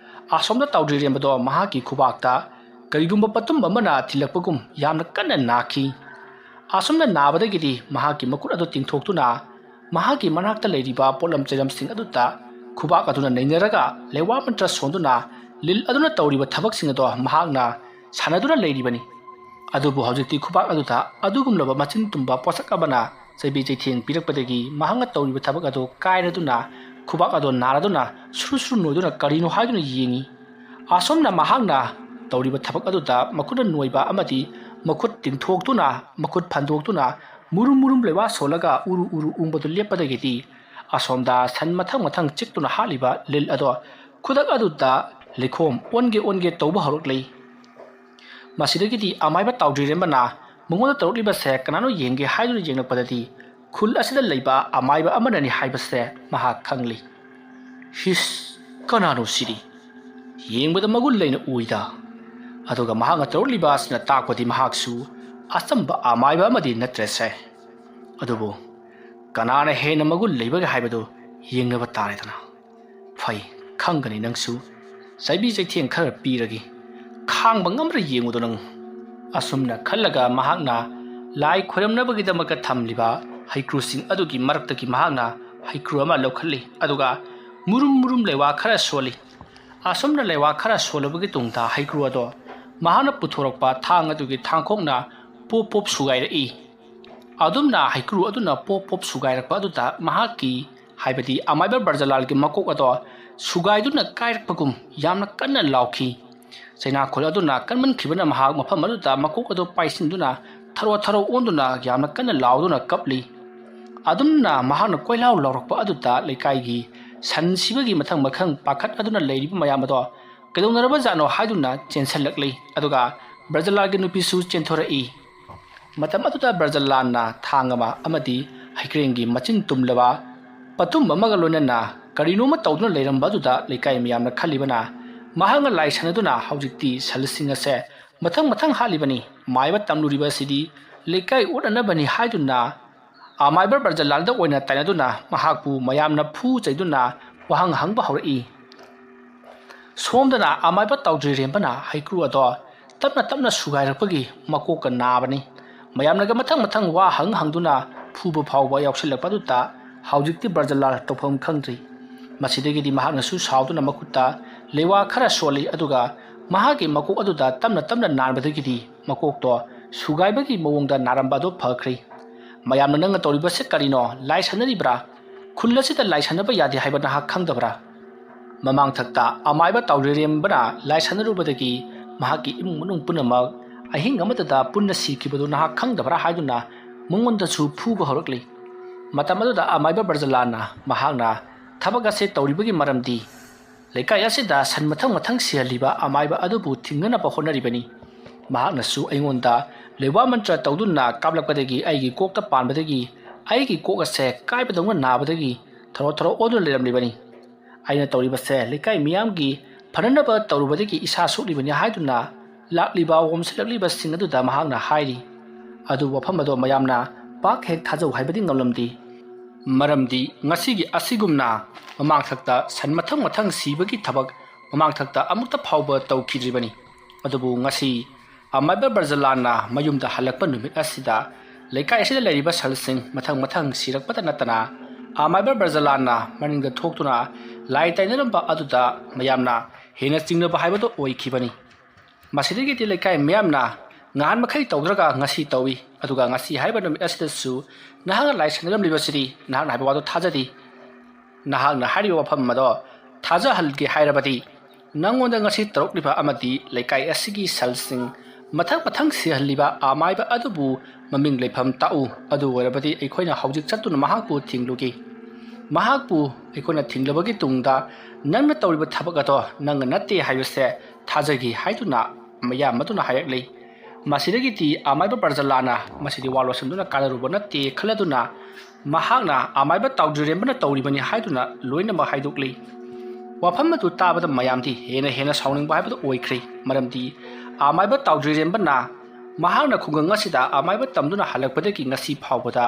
ꯑꯁꯣꯝꯗ ꯇꯥꯎꯗ꯭ꯔꯤꯔꯦꯝꯕꯗꯣ ꯃꯍꯥꯛꯀꯤ ꯈꯨꯕꯥꯛꯇ ꯀꯔꯤꯒꯨꯝꯕ ꯄꯣꯠꯇꯨꯝ ꯑꯃꯅ ꯊꯤꯜꯂꯛꯄꯒꯨꯝ ꯌꯥꯝꯅ ꯀꯟꯅ ꯅꯥꯈꯤ꯫ ꯑꯁꯨꯝꯅ ꯅꯥꯕꯗꯒꯤꯗꯤ ꯃꯍꯥꯛꯀꯤ ꯃꯈꯨꯠ ꯑꯗꯨ ꯇꯤꯡꯊꯣꯛꯇꯨꯅ ꯃꯍꯥꯛꯀꯤ ꯃꯅꯥꯛꯇ ꯂꯩꯔꯤꯕ ꯄꯣꯠꯂꯝ ꯆꯩꯂꯝꯁꯤꯡ ꯑꯗꯨꯗ ꯈꯨꯕꯥꯛ ꯑꯗꯨꯅ ꯅꯩꯅꯔꯒ ꯂꯩꯋꯥ ꯃꯟꯇ꯭ꯔ ꯁꯣꯟꯗꯨꯅ ꯂꯤꯜ ꯑꯗꯨꯅ ꯇꯧꯔꯤꯕ ꯊꯕꯛꯁꯤꯡ ꯑꯗꯣ ꯃꯍꯥꯛꯅ ꯁꯥꯟꯅꯗꯨꯅ ꯂꯩꯔꯤꯕꯅꯤ꯫ ꯑꯗꯨꯕꯨ ꯍꯧꯖꯤꯛꯇꯤ ꯈꯨꯕꯥꯛ ꯑꯗꯨꯗ ꯑꯗꯨꯒꯨꯝꯂꯕ ꯃꯆꯤꯟ ꯇꯨꯝꯕ ꯄꯣꯠꯁꯛ ꯑꯃꯅ ꯆꯩꯕꯤ ꯆꯩꯊꯦꯡ ꯄꯤꯔꯛꯄꯗꯒꯤ ꯃꯍꯥꯛꯅ ꯇꯧꯔꯤꯕ ꯊꯕꯛ ꯑꯗꯨ ꯀꯥꯏꯔꯗꯨꯅ ꯈꯨꯕꯥꯛ ꯑꯗꯣ ꯅꯥꯔꯗꯨꯅ ꯁꯨꯔꯨ ꯁꯨꯔꯨ ꯅꯣꯏꯗꯨꯅ ꯀꯔꯤꯅꯣ ꯍꯥꯏꯗꯨꯅ ꯌꯦꯡꯉꯤ꯫ ꯑꯁꯣꯝꯅ ꯃꯍꯥꯛꯅ ꯇꯧꯔꯤꯕ ꯊꯕꯛ ꯑꯗꯨꯗ ꯃꯈꯨꯠꯅ ꯅꯣꯏꯕ ꯑꯃꯗꯤ ꯃꯈꯨꯠ ꯇꯤꯡꯊꯣꯛꯇꯨꯅ, ꯃꯈꯨꯠ ꯐꯟꯗꯣꯛꯇꯨꯅ, ꯃꯨꯔꯨꯝ ꯃꯨꯔꯨꯝ ꯂꯩꯋꯥ ꯁꯣꯜꯂꯒ ꯎꯔꯨ ꯎꯔꯨ ꯎꯪꯕꯗꯨ ꯂꯦꯞꯄꯗꯒꯤꯗꯤ ꯑꯁꯣꯝꯗ ꯁꯟ ꯃꯊꯪ ꯃꯊꯪ ꯆꯤꯛꯇꯨꯅ ꯍꯥꯠꯂꯤꯕ ꯂꯤꯜ ꯑꯗꯣ ꯈꯨꯗꯛ ꯑꯗꯨꯗ ꯂꯩꯈꯣꯝ ꯑꯣꯟꯒꯦ ꯑꯣꯟꯒꯦ ꯇꯧꯕ ꯍꯧꯔꯛꯂꯤ꯫ ꯃꯁꯤꯗꯒꯤꯗꯤ ꯑꯃꯥꯏꯕ ꯇꯥꯎꯗ꯭ꯔꯤꯔꯦꯝꯕꯅ ꯃꯉꯣꯟꯗ ꯇꯧꯔꯛꯂꯤꯕꯁꯦ ꯀꯅꯥꯅꯣ ꯌꯦꯡꯒꯦ ꯍꯥꯏꯗꯨꯅ ꯌꯦꯡꯂꯛꯄꯗꯗꯤ ꯈꯨꯜ ꯑꯁꯤꯗ ꯂꯩꯕ ꯑꯃꯥꯏꯕ ꯑꯃꯅꯅꯤ ꯍꯥꯏꯕꯁꯦ ꯃꯍꯥꯛ ꯈꯪꯂꯤ꯫ "ꯍꯤꯁ, ꯀꯅꯥꯅꯣ ꯁꯤꯗꯤ? ꯌꯦꯡꯕꯗ ꯃꯒꯨꯟ ꯂꯩꯅ ꯎꯏꯗ꯫ ꯑꯗꯨꯒ ꯃꯍꯥꯛꯅ ꯇꯧꯔꯛꯂꯤꯕ ꯑꯁꯤꯅ ꯇꯥꯛꯄꯗꯤ ꯃꯍꯥꯛꯁꯨ ꯑꯆꯝꯕ ꯑꯃꯥꯏꯕ ꯑꯃꯗꯤ ꯅꯠꯇ꯭ꯔꯦꯁꯦ꯫ ꯑꯗꯨꯕꯨ ꯀꯅꯥꯅ ꯍꯦꯟꯅ ꯃꯒꯨꯟ ꯂꯩꯕꯒꯦ ꯍꯥꯏꯕꯗꯨ ꯌꯦꯡꯅꯕ ꯇꯥꯔꯦꯗꯅ꯫ ꯐꯩ, ꯈꯪꯒꯅꯤ ꯅꯪꯁꯨ꯫ ꯆꯩꯕꯤ ꯆꯩꯊꯦꯡ ꯈꯔ ꯄꯤꯔꯒꯦ꯫ ꯈꯥꯡꯕ ꯉꯝꯕ꯭ꯔꯥ ꯌꯦꯡꯉꯨꯗꯣ ꯅꯪ꯫" ꯑꯁꯨꯝꯅ ꯈꯜꯂꯒ ꯃꯍꯥꯛꯅ ꯂꯥꯏ ꯈꯣꯏꯔꯝꯅꯕꯒꯤꯗꯃꯛꯇ ꯊꯝꯂꯤꯕ ꯍꯩꯀ꯭ꯔꯨꯁꯤꯡ ꯑꯗꯨꯒꯤ ꯃꯔꯛꯇꯒꯤ ꯃꯍꯥꯛꯅ ꯍꯩꯀ꯭ꯔꯨ ꯑꯃ ꯂꯧꯈꯠꯂꯤ, ꯑꯗꯨꯒ ꯃꯨꯔꯨꯝ ꯃꯨꯔꯨꯝ ꯂꯩꯋꯥ ꯈꯔ ꯁꯣꯜꯂꯤ꯫ ꯑꯁꯨꯝꯅ ꯂꯩꯋꯥ ꯈꯔ ꯁꯣꯜꯂꯕꯒꯤ ꯇꯨꯡꯗ ꯍꯩꯀ꯭ꯔꯨ ꯑꯗꯣ ꯃꯍꯥꯛꯅ ꯄꯨꯊꯣꯔꯛꯄ ꯊꯥꯡ ꯑꯗꯨꯒꯤ ꯊꯥꯡꯈꯣꯛꯅ ꯄꯣꯞ ꯄꯣꯞ ꯁꯨꯒꯥꯏꯔꯛꯏ꯫ ꯑꯗꯨꯝꯅ ꯍꯩꯀ꯭ꯔꯨ ꯑꯗꯨꯅ ꯄꯣꯞ ꯄꯣꯞ ꯁꯨꯒꯥꯏꯔꯛꯄ ꯑꯗꯨꯗ ꯃꯍꯥꯛꯀꯤ, ꯍꯥꯏꯕꯗꯤ ꯑꯃꯥꯏꯕ ꯕ꯭ꯔꯖꯂꯥꯜꯒꯤ ꯃꯀꯣꯛ ꯑꯗꯣ ꯁꯨꯒꯥꯏꯗꯨꯅ ꯀꯥꯏꯔꯛꯄꯒꯨꯝ ꯌꯥꯝꯅ ꯀꯟꯅ ꯂꯥꯎꯈꯤ꯫ ꯆꯩꯅꯥꯈꯣꯜ ꯑꯗꯨꯅ ꯀꯟꯃꯟꯈꯤꯕꯅ ꯃꯍꯥꯛ ꯃꯐꯝ ꯑꯗꯨꯗ ꯃꯀꯣꯛ ꯑꯗꯨ ꯄꯥꯏꯁꯤꯟꯗꯨꯅ ꯊꯔꯣ ꯊꯔꯣ ꯑꯣꯟꯗꯨꯅ ꯌꯥꯝꯅ ꯀꯟꯅ ꯂꯥꯎꯗꯨꯅ ꯀꯞꯂꯤ꯫ ꯑꯗꯨꯝꯅ ꯃꯍꯥꯛꯅ ꯀꯣꯏꯂꯥꯎ ꯂꯥꯎꯔꯛꯄ ꯑꯗꯨꯗ ꯂꯩꯀꯥꯏꯒꯤ ꯁꯟ ꯁꯤꯕꯒꯤ ꯃꯊꯪ ꯃꯊꯪ ꯄꯥꯈꯠ ꯑꯗꯨꯅ ꯂꯩꯔꯤꯕ ꯃꯌꯥꯝ ꯑꯗꯣ ꯀꯩꯗꯧꯅꯔꯕꯖꯥꯠꯅꯣ ꯍꯥꯏꯗꯨꯅ ꯆꯦꯟꯁꯤꯜꯂꯛꯂꯤ꯫ ꯑꯗꯨꯒ ꯕ꯭ꯔꯖꯂꯥꯜꯒꯤ ꯅꯨꯄꯤꯁꯨ ꯆꯦꯟꯊꯣꯔꯛꯏ꯫ ꯃꯇꯝ ꯑꯗꯨꯗ ꯕ꯭ꯔꯖꯂꯥꯜꯅ ꯊꯥꯡ ꯑꯃ ꯑꯃꯗꯤ ꯍꯩꯀ꯭ꯔꯦꯡꯒꯤ ꯃꯆꯤꯟ ꯇꯨꯝꯂꯕ ꯄꯇꯨꯝ ꯑꯃꯒ ꯂꯣꯏꯅꯅ ꯀꯔꯤꯅꯣꯃ ꯇꯧꯗꯨꯅ ꯂꯩꯔꯝꯕ ꯑꯗꯨꯗ ꯂꯩꯀꯥꯏ ꯃꯤꯌꯥꯝꯅ ꯈꯜꯂꯤꯕꯅ ꯃꯍꯥꯛꯅ ꯂꯥꯏ ꯁꯥꯟꯅꯗꯨꯅ ꯍꯧꯖꯤꯛꯇꯤ ꯁꯟꯁꯤꯡ ꯑꯁꯦ ꯃꯊꯪ ꯃꯊꯪ ꯍꯥꯠꯂꯤꯕꯅꯤ, ꯃꯥꯏꯕ ꯇꯝꯂꯨꯔꯤꯕ ꯑꯁꯤꯗꯤ ꯂꯩꯀꯥꯏ ꯑꯣꯠꯅꯅꯕꯅꯤ ꯍꯥꯏꯗꯨꯅ ꯑꯃꯥꯏꯕ ꯕ꯭ꯔꯖꯂꯥꯜꯗ ꯑꯣꯏꯅ ꯇꯥꯏꯅꯗꯨꯅ ꯃꯍꯥꯛꯄꯨ ꯃꯌꯥꯝꯅ ꯐꯨ ꯆꯩꯗꯨꯅ ꯋꯥꯍꯪ ꯍꯪꯕ ꯍꯧꯔꯛꯏ꯫ ꯁꯣꯝꯗꯅ ꯑꯃꯥꯏꯕ ꯇꯥꯎꯗ꯭ꯔꯤꯔꯦꯝꯕꯅ ꯍꯩꯀ꯭ꯔꯨ ꯑꯗꯣ ꯇꯞꯅ ꯇꯞꯅ ꯁꯨꯒꯥꯏꯔꯛꯄꯒꯤ ꯃꯀꯣꯛꯀ ꯅꯥꯕꯅꯤ꯫ ꯃꯌꯥꯝꯅꯒ ꯃꯊꯪ ꯃꯊꯪ ꯋꯥ ꯍꯪ ꯍꯪꯗꯨꯅ ꯐꯨꯕ ꯐꯥꯎꯕ ꯌꯥꯎꯁꯤꯜꯂꯛꯄ ꯑꯗꯨꯗ ꯍꯧꯖꯤꯛꯇꯤ ꯕ꯭ꯔꯖꯂꯥꯜ ꯇꯧꯐꯝ ꯈꯪꯗ꯭ꯔꯤ꯫ ꯃꯁꯤꯗꯒꯤꯗꯤ ꯃꯍꯥꯛꯅꯁꯨ ꯁꯥꯎꯗꯨꯅ ꯃꯈꯨꯠꯇ ꯂꯩꯋꯥ ꯈꯔ ꯁꯣꯜꯂꯤ, ꯑꯗꯨꯒ ꯃꯍꯥꯛꯀꯤ ꯃꯀꯣꯛ ꯑꯗꯨꯗ ꯇꯞꯅ ꯇꯞꯅ ꯅꯥꯟꯕꯗꯒꯤꯗꯤ ꯃꯀꯣꯛꯇꯣ ꯁꯨꯒꯥꯏꯕꯒꯤ ꯃꯑꯣꯡꯗ ꯅꯥꯔꯝꯕ ꯑꯗꯨ ꯐꯈ꯭ꯔꯦ꯫ "ꯃꯌꯥꯝꯅ ꯅꯪꯅ ꯇꯧꯔꯤꯕꯁꯦ ꯀꯔꯤꯅꯣ? ꯂꯥꯏ ꯁꯥꯟꯅꯔꯤꯕ꯭ꯔꯥ?" ꯈꯨꯜ ꯑꯁꯤꯗ ꯂꯥꯏ ꯁꯥꯟꯅꯕ ꯌꯥꯗꯦ ꯍꯥꯏꯕ ꯅꯍꯥꯛ ꯈꯪꯗꯕ꯭ꯔꯥ? ꯃꯃꯥꯡꯊꯛꯇ ꯑꯃꯥꯏꯕ ꯇꯥꯎꯗ꯭ꯔꯤꯔꯦꯝꯕꯅ ꯂꯥꯏ ꯁꯥꯟꯅꯔꯨꯕꯗꯒꯤ ꯃꯍꯥꯛꯀꯤ ꯏꯃꯨꯡ ꯃꯅꯨꯡ ꯄꯨꯝꯅꯃꯛ ꯑꯍꯤꯡ ꯑꯃꯠꯇꯗ ꯄꯨꯟꯅ ꯁꯤꯈꯤꯕꯗꯨ ꯅꯍꯥꯛ ꯈꯪꯗꯕ꯭ꯔꯥ ꯍꯥꯏꯗꯨꯅ ꯃꯉꯣꯟꯗꯁꯨ ꯐꯨꯕ ꯍꯧꯔꯛꯂꯤ꯫ ꯃꯇꯝ ꯑꯗꯨꯗ ꯑꯃꯥꯏꯕ ꯕ꯭ꯔꯖꯂꯥꯟꯅ ꯃꯍꯥꯛꯅ ꯊꯕꯛ ꯑꯁꯤ ꯇꯧꯔꯤꯕꯒꯤ ꯃꯔꯝꯗꯤ ꯂꯩꯀꯥꯏ ꯑꯁꯤꯗ ꯁꯟ ꯃꯊꯪ ꯃꯊꯪ ꯁꯤꯍꯜꯂꯤꯕ ꯑꯃꯥꯏꯕ ꯑꯗꯨꯕꯨ ꯊꯤꯡꯅꯅꯕ ꯍꯣꯠꯅꯔꯤꯕꯅꯤ꯫ ꯃꯍꯥꯛꯅꯁꯨ ꯑꯩꯉꯣꯟꯗ ꯂꯩꯋꯥ ꯃꯟꯇ꯭ꯔ ꯇꯧꯗꯨꯅ ꯀꯥꯞꯂꯛꯄꯗꯒꯤ ꯑꯩꯒꯤ ꯀꯣꯛꯇ ꯄꯥꯟꯕꯗꯒꯤ ꯑꯩꯒꯤ ꯀꯣꯛ ꯑꯁꯦ ꯀꯥꯏꯕꯗꯧꯅ ꯅꯥꯕꯗꯒꯤ ꯊꯔꯣ ꯊꯔꯣ ꯑꯣꯟꯗꯨꯅ ꯂꯩꯔꯝꯂꯤꯕꯅꯤ꯫ ꯑꯩꯅ ꯇꯧꯔꯤꯕꯁꯦ ꯂꯩꯀꯥꯏ ꯃꯤꯌꯥꯝꯒꯤ ꯐꯅꯅꯕ ꯇꯧꯔꯨꯕꯗꯒꯤ ꯏꯁꯥ ꯁꯣꯛꯂꯤꯕꯅꯤ ꯍꯥꯏꯗꯨꯅ ꯂꯥꯛꯂꯤꯕ ꯑꯣꯝꯁꯤꯜꯂꯛꯂꯤꯕꯁꯤꯡ ꯑꯗꯨꯗ ꯃꯍꯥꯛꯅ ꯍꯥꯏꯔꯤ꯫ ꯑꯗꯨꯕꯨ ꯋꯥꯐꯝ ꯑꯗꯣ ꯃꯌꯥꯝꯅ ꯄꯥꯛ ꯍꯦꯛ ꯊꯥꯖꯧ ꯍꯥꯏꯕꯗꯤ ꯉꯝꯂꯝꯗꯦ꯫ ꯃꯔꯝꯗꯤ ꯉꯁꯤꯒꯤ ꯑꯁꯤꯒꯨꯝꯅ ꯃꯃꯥꯡꯊꯛꯇ ꯁꯟ ꯃꯊꯪ ꯃꯊꯪ ꯁꯤꯕꯒꯤ ꯊꯕꯛ ꯃꯃꯥꯡꯊꯛꯇ ꯑꯃꯨꯛꯇ ꯐꯥꯎꯕ ꯇꯧꯈꯤꯗ꯭ꯔꯤꯕꯅꯤ꯫ ꯑꯗꯨꯕꯨ ꯉꯁꯤ ꯑꯃꯥꯏꯕ ꯕ꯭ꯔꯖꯂꯥꯟꯅ ꯃꯌꯨꯝꯗ ꯍꯜꯂꯛꯄ ꯅꯨꯃꯤꯠ ꯑꯁꯤꯗ ꯂꯩꯀꯥꯏ ꯑꯁꯤꯗ ꯂꯩꯔꯤꯕ ꯁꯟꯁꯤꯡ ꯃꯊꯪ ꯃꯊꯪ ꯁꯤꯔꯛꯄꯗ ꯅꯠꯇꯅ ꯑꯃꯥꯏꯕ ꯕ꯭ꯔꯖꯂꯥꯟꯅ ꯃꯅꯤꯡꯗ ꯊꯣꯛꯇꯨꯅ ꯂꯥꯏ ꯇꯥꯏꯅꯔꯝꯕ ꯑꯗꯨꯗ ꯃꯌꯥꯝꯅ ꯍꯦꯟꯅ ꯆꯤꯡꯅꯕ ꯍꯥꯏꯕꯗꯨ ꯑꯣꯏꯈꯤꯕꯅꯤ꯫ ꯃꯁꯤꯗꯒꯤꯗꯤ ꯂꯩꯀꯥꯏ ꯃꯤꯌꯥꯝꯅ ꯉꯍꯥꯟ ꯃꯈꯩ ꯇꯧꯗ꯭ꯔꯒ ꯉꯁꯤ ꯇꯧꯏ, ꯑꯗꯨꯒ ꯉꯁꯤ ꯍꯥꯏꯔꯤꯕ ꯅꯨꯃꯤꯠ ꯑꯁꯤꯗꯁꯨ ꯅꯍꯥꯛꯅ ꯂꯥꯏ ꯁꯥꯟꯅꯔꯝꯂꯤꯕꯁꯤꯗꯤ ꯅꯍꯥꯛꯅ ꯍꯥꯏꯕ ꯋꯥꯗꯨ ꯊꯥꯖꯗꯦ꯫ ꯅꯍꯥꯛꯅ ꯍꯥꯏꯔꯤꯕ ꯋꯥꯐꯝ ꯑꯗꯣ ꯊꯥꯖꯍꯟꯒꯦ ꯍꯥꯏꯔꯕꯗꯤ ꯅꯉꯣꯟꯗ ꯉꯁꯤ ꯇꯧꯔꯛꯂꯤꯕ ꯑꯃꯗꯤ ꯂꯩꯀꯥꯏ ꯑꯁꯤꯒꯤ ꯁꯟꯁꯤꯡ ꯃꯊꯪ ꯃꯊꯪ ꯁꯤꯍꯜꯂꯤꯕ ꯑꯃꯥꯏꯕ ꯑꯗꯨꯕꯨ ꯃꯃꯤꯡ ꯂꯩꯐꯝ ꯇꯥꯛꯎ꯫ ꯑꯗꯨ ꯑꯣꯏꯔꯕꯗꯤ ꯑꯩꯈꯣꯏꯅ ꯍꯧꯖꯤꯛ ꯆꯠꯇꯨꯅ ꯃꯍꯥꯛꯄꯨ ꯊꯤꯡꯂꯨꯒꯦ꯫ ꯃꯍꯥꯛꯄꯨ ꯑꯩꯈꯣꯏꯅ ꯊꯤꯡꯂꯕꯒꯤ ꯇꯨꯡꯗ ꯅꯪꯅ ꯇꯧꯔꯤꯕ ꯊꯕꯛ ꯑꯗꯣ ꯅꯪꯅ ꯅꯠꯇꯦ ꯍꯥꯏꯕꯁꯦ ꯊꯥꯖꯒꯦ ꯍꯥꯏꯗꯨꯅ ꯃꯌꯥꯝ ꯑꯗꯨꯅ ꯍꯥꯏꯔꯛꯂꯤ꯫ ꯃꯁꯤꯗꯒꯤꯗꯤ ꯑꯃꯥꯏꯕ ꯕ꯭ꯔꯖꯂꯥꯅ ꯃꯁꯤꯗꯤ ꯋꯥ ꯂꯣꯠꯁꯤꯟꯗꯨꯅ ꯀꯥꯟꯅꯔꯨꯕ ꯅꯠꯇꯦ ꯈꯜꯂꯗꯨꯅ ꯃꯍꯥꯛꯅ ꯑꯃꯥꯏꯕ ꯇꯥꯎꯗ꯭ꯔꯤꯔꯦꯝꯕꯅ ꯇꯧꯔꯤꯕꯅꯤ ꯍꯥꯏꯗꯨꯅ ꯂꯣꯏꯅꯃꯛ ꯍꯥꯏꯗꯣꯛꯂꯤ꯫ ꯋꯥꯐꯝ ꯑꯗꯨ ꯇꯥꯕꯗ ꯃꯌꯥꯝꯗꯤ ꯍꯦꯟꯅ ꯍꯦꯟꯅ ꯁꯥꯎꯅꯤꯡꯕ ꯍꯥꯏꯕꯗꯨ ꯑꯣꯏꯈ꯭ꯔꯦ꯫ ꯃꯔꯝꯗꯤ ꯑꯃꯥꯏꯕ ꯇꯥꯎꯗ꯭ꯔꯤꯔꯦꯝꯕꯅ ꯃꯍꯥꯛꯅ ꯈꯨꯡꯒꯪ ꯑꯁꯤꯗ ꯑꯃꯥꯏꯕ ꯇꯝꯗꯨꯅ ꯍꯜꯂꯛꯄꯗꯒꯤ ꯉꯁꯤ ꯐꯥꯎꯕꯗ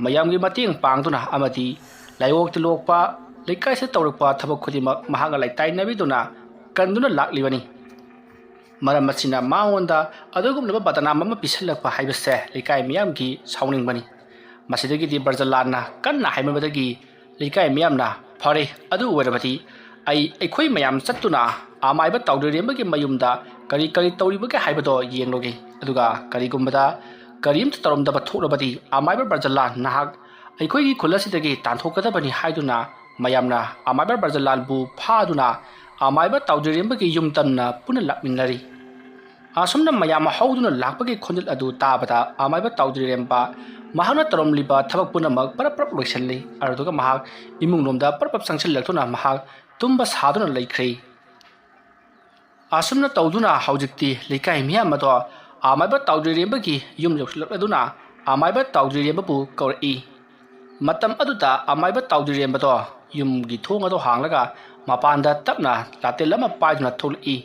ꯃꯌꯥꯝꯒꯤ ꯃꯇꯦꯡ ꯄꯥꯡꯗꯨꯅ ꯑꯃꯗꯤ ꯂꯥꯏꯑꯣꯛꯇ ꯂꯣꯛꯄ ꯂꯩꯀꯥꯏꯁꯤꯗ ꯇꯧꯔꯛꯄ ꯊꯕꯛ ꯈꯨꯗꯤꯡꯃꯛ ꯃꯍꯥꯛꯅ ꯂꯩꯇꯥꯏꯅꯕꯤꯗꯨꯅ ꯀꯟꯗꯨꯅ ꯂꯥꯛꯂꯤꯕꯅꯤ꯫ ꯃꯔꯝ ꯑꯁꯤꯅ ꯃꯉꯣꯟꯗ ꯑꯗꯨꯒꯨꯝꯂꯕ ꯕꯗꯅꯥꯝ ꯑꯃ ꯄꯤꯁꯜꯂꯛꯄ ꯍꯥꯏꯕꯁꯦ ꯂꯩꯀꯥꯏ ꯃꯤꯌꯥꯝꯒꯤ ꯁꯥꯎꯅꯤꯡꯕꯅꯤ꯫ ꯃꯁꯤꯗꯒꯤꯗꯤ ꯕ꯭ꯔꯖꯂꯥꯟꯅ ꯀꯟꯅ ꯍꯥꯏꯃꯟꯕꯗꯒꯤ ꯂꯩꯀꯥꯏ ꯃꯤꯌꯥꯝꯅ, "ꯐꯔꯦ, ꯑꯗꯨ ꯑꯣꯏꯔꯕꯗꯤ ꯑꯩ, ꯑꯩꯈꯣꯏ ꯃꯌꯥꯝ ꯆꯠꯇꯨꯅ ꯑꯃꯥꯏꯕ ꯇꯥꯎꯗ꯭ꯔꯤꯔꯦꯝꯕꯒꯤ ꯃꯌꯨꯝꯗ ꯀꯔꯤ ꯀꯔꯤ ꯇꯧꯔꯤꯕꯒꯦ ꯍꯥꯏꯕꯗꯣ ꯌꯦꯡꯂꯨꯒꯦ꯫ ꯑꯗꯨꯒ ꯀꯔꯤꯒꯨꯝꯕꯗ ꯀꯔꯤꯝꯇ ꯇꯧꯔꯝꯗꯕ ꯊꯣꯛꯂꯕꯗꯤ ꯑꯃꯥꯏꯕ ꯕ꯭ꯔꯖꯂꯥꯟ ꯅꯍꯥꯛ ꯑꯩꯈꯣꯏꯒꯤ ꯈꯨꯜ ꯑꯁꯤꯗꯒꯤ ꯇꯥꯟꯊꯣꯛꯀꯗꯕꯅꯤ ꯍꯥꯏꯗꯨꯅ ꯃꯌꯥꯝꯅ ꯑꯃꯥꯏꯕ ꯕ꯭ꯔꯖꯂꯥꯜꯕꯨ ꯐꯥꯗꯨꯅ ꯑꯃꯥꯏꯕ ꯇꯥꯎꯗ꯭ꯔꯤꯔꯦꯝꯕꯒꯤ ꯌꯨꯝ ꯇꯝꯅ ꯄꯨꯟꯅ ꯂꯥꯛꯃꯤꯟꯅꯔꯤ꯫ ꯑꯁꯨꯝꯅ ꯃꯌꯥꯝ ꯍꯧꯗꯨꯅ ꯂꯥꯛꯄꯒꯤ ꯈꯣꯟꯖꯦꯜ ꯑꯗꯨ ꯇꯥꯕꯗ ꯑꯃꯥꯏꯕ ꯇꯥꯎꯗ꯭ꯔꯤꯔꯦꯝꯕ ꯃꯍꯥꯛꯅ ꯇꯧꯔꯝꯂꯤꯕ ꯊꯕꯛ ꯄꯨꯝꯅꯃꯛ ꯄꯔꯞ ꯄꯔꯞ ꯂꯣꯏꯁꯤꯜꯂꯤ꯫ ꯑꯗꯨꯗꯨꯒ ꯃꯍꯥꯛ ꯏꯃꯨꯡꯂꯣꯝꯗ ꯄꯔꯞ ꯄꯔꯞ ꯆꯪꯁꯤꯜꯂꯛꯇꯨꯅ ꯃꯍꯥꯛ ꯇꯨꯝꯕ ꯁꯥꯗꯨꯅ ꯂꯩꯈ꯭ꯔꯦ꯫ ꯑꯁꯨꯝꯅ ꯇꯧꯗꯨꯅ ꯍꯧꯖꯤꯛꯇꯤ ꯂꯩꯀꯥꯏ ꯃꯤꯌꯥꯝ ꯑꯗꯣ ꯑꯃꯥꯏꯕ ꯇꯥꯎꯗ꯭ꯔꯤꯔꯦꯝꯕꯒꯤ ꯌꯨꯝ ꯌꯧꯁꯤꯜꯂꯛꯂꯗꯨꯅ ꯑꯃꯥꯏꯕ ꯇꯥꯎꯗ꯭ꯔꯤꯔꯦꯝꯕꯕꯨ ꯀꯧꯔꯛꯏ꯫ ꯃꯇꯝ ꯑꯗꯨꯗ ꯑꯃꯥꯏꯕ ꯇꯥꯎꯗ꯭ꯔꯤꯔꯦꯝꯕꯗꯣ ꯌꯨꯝꯒꯤ ꯊꯣꯡ ꯑꯗꯨ ꯍꯥꯡꯂꯒ ꯃꯄꯥꯟꯗ ꯇꯞꯅ ꯂꯥꯇꯦꯜ ꯑꯃ ꯄꯥꯏꯗꯨꯅ ꯊꯣꯛꯂꯛꯏ꯫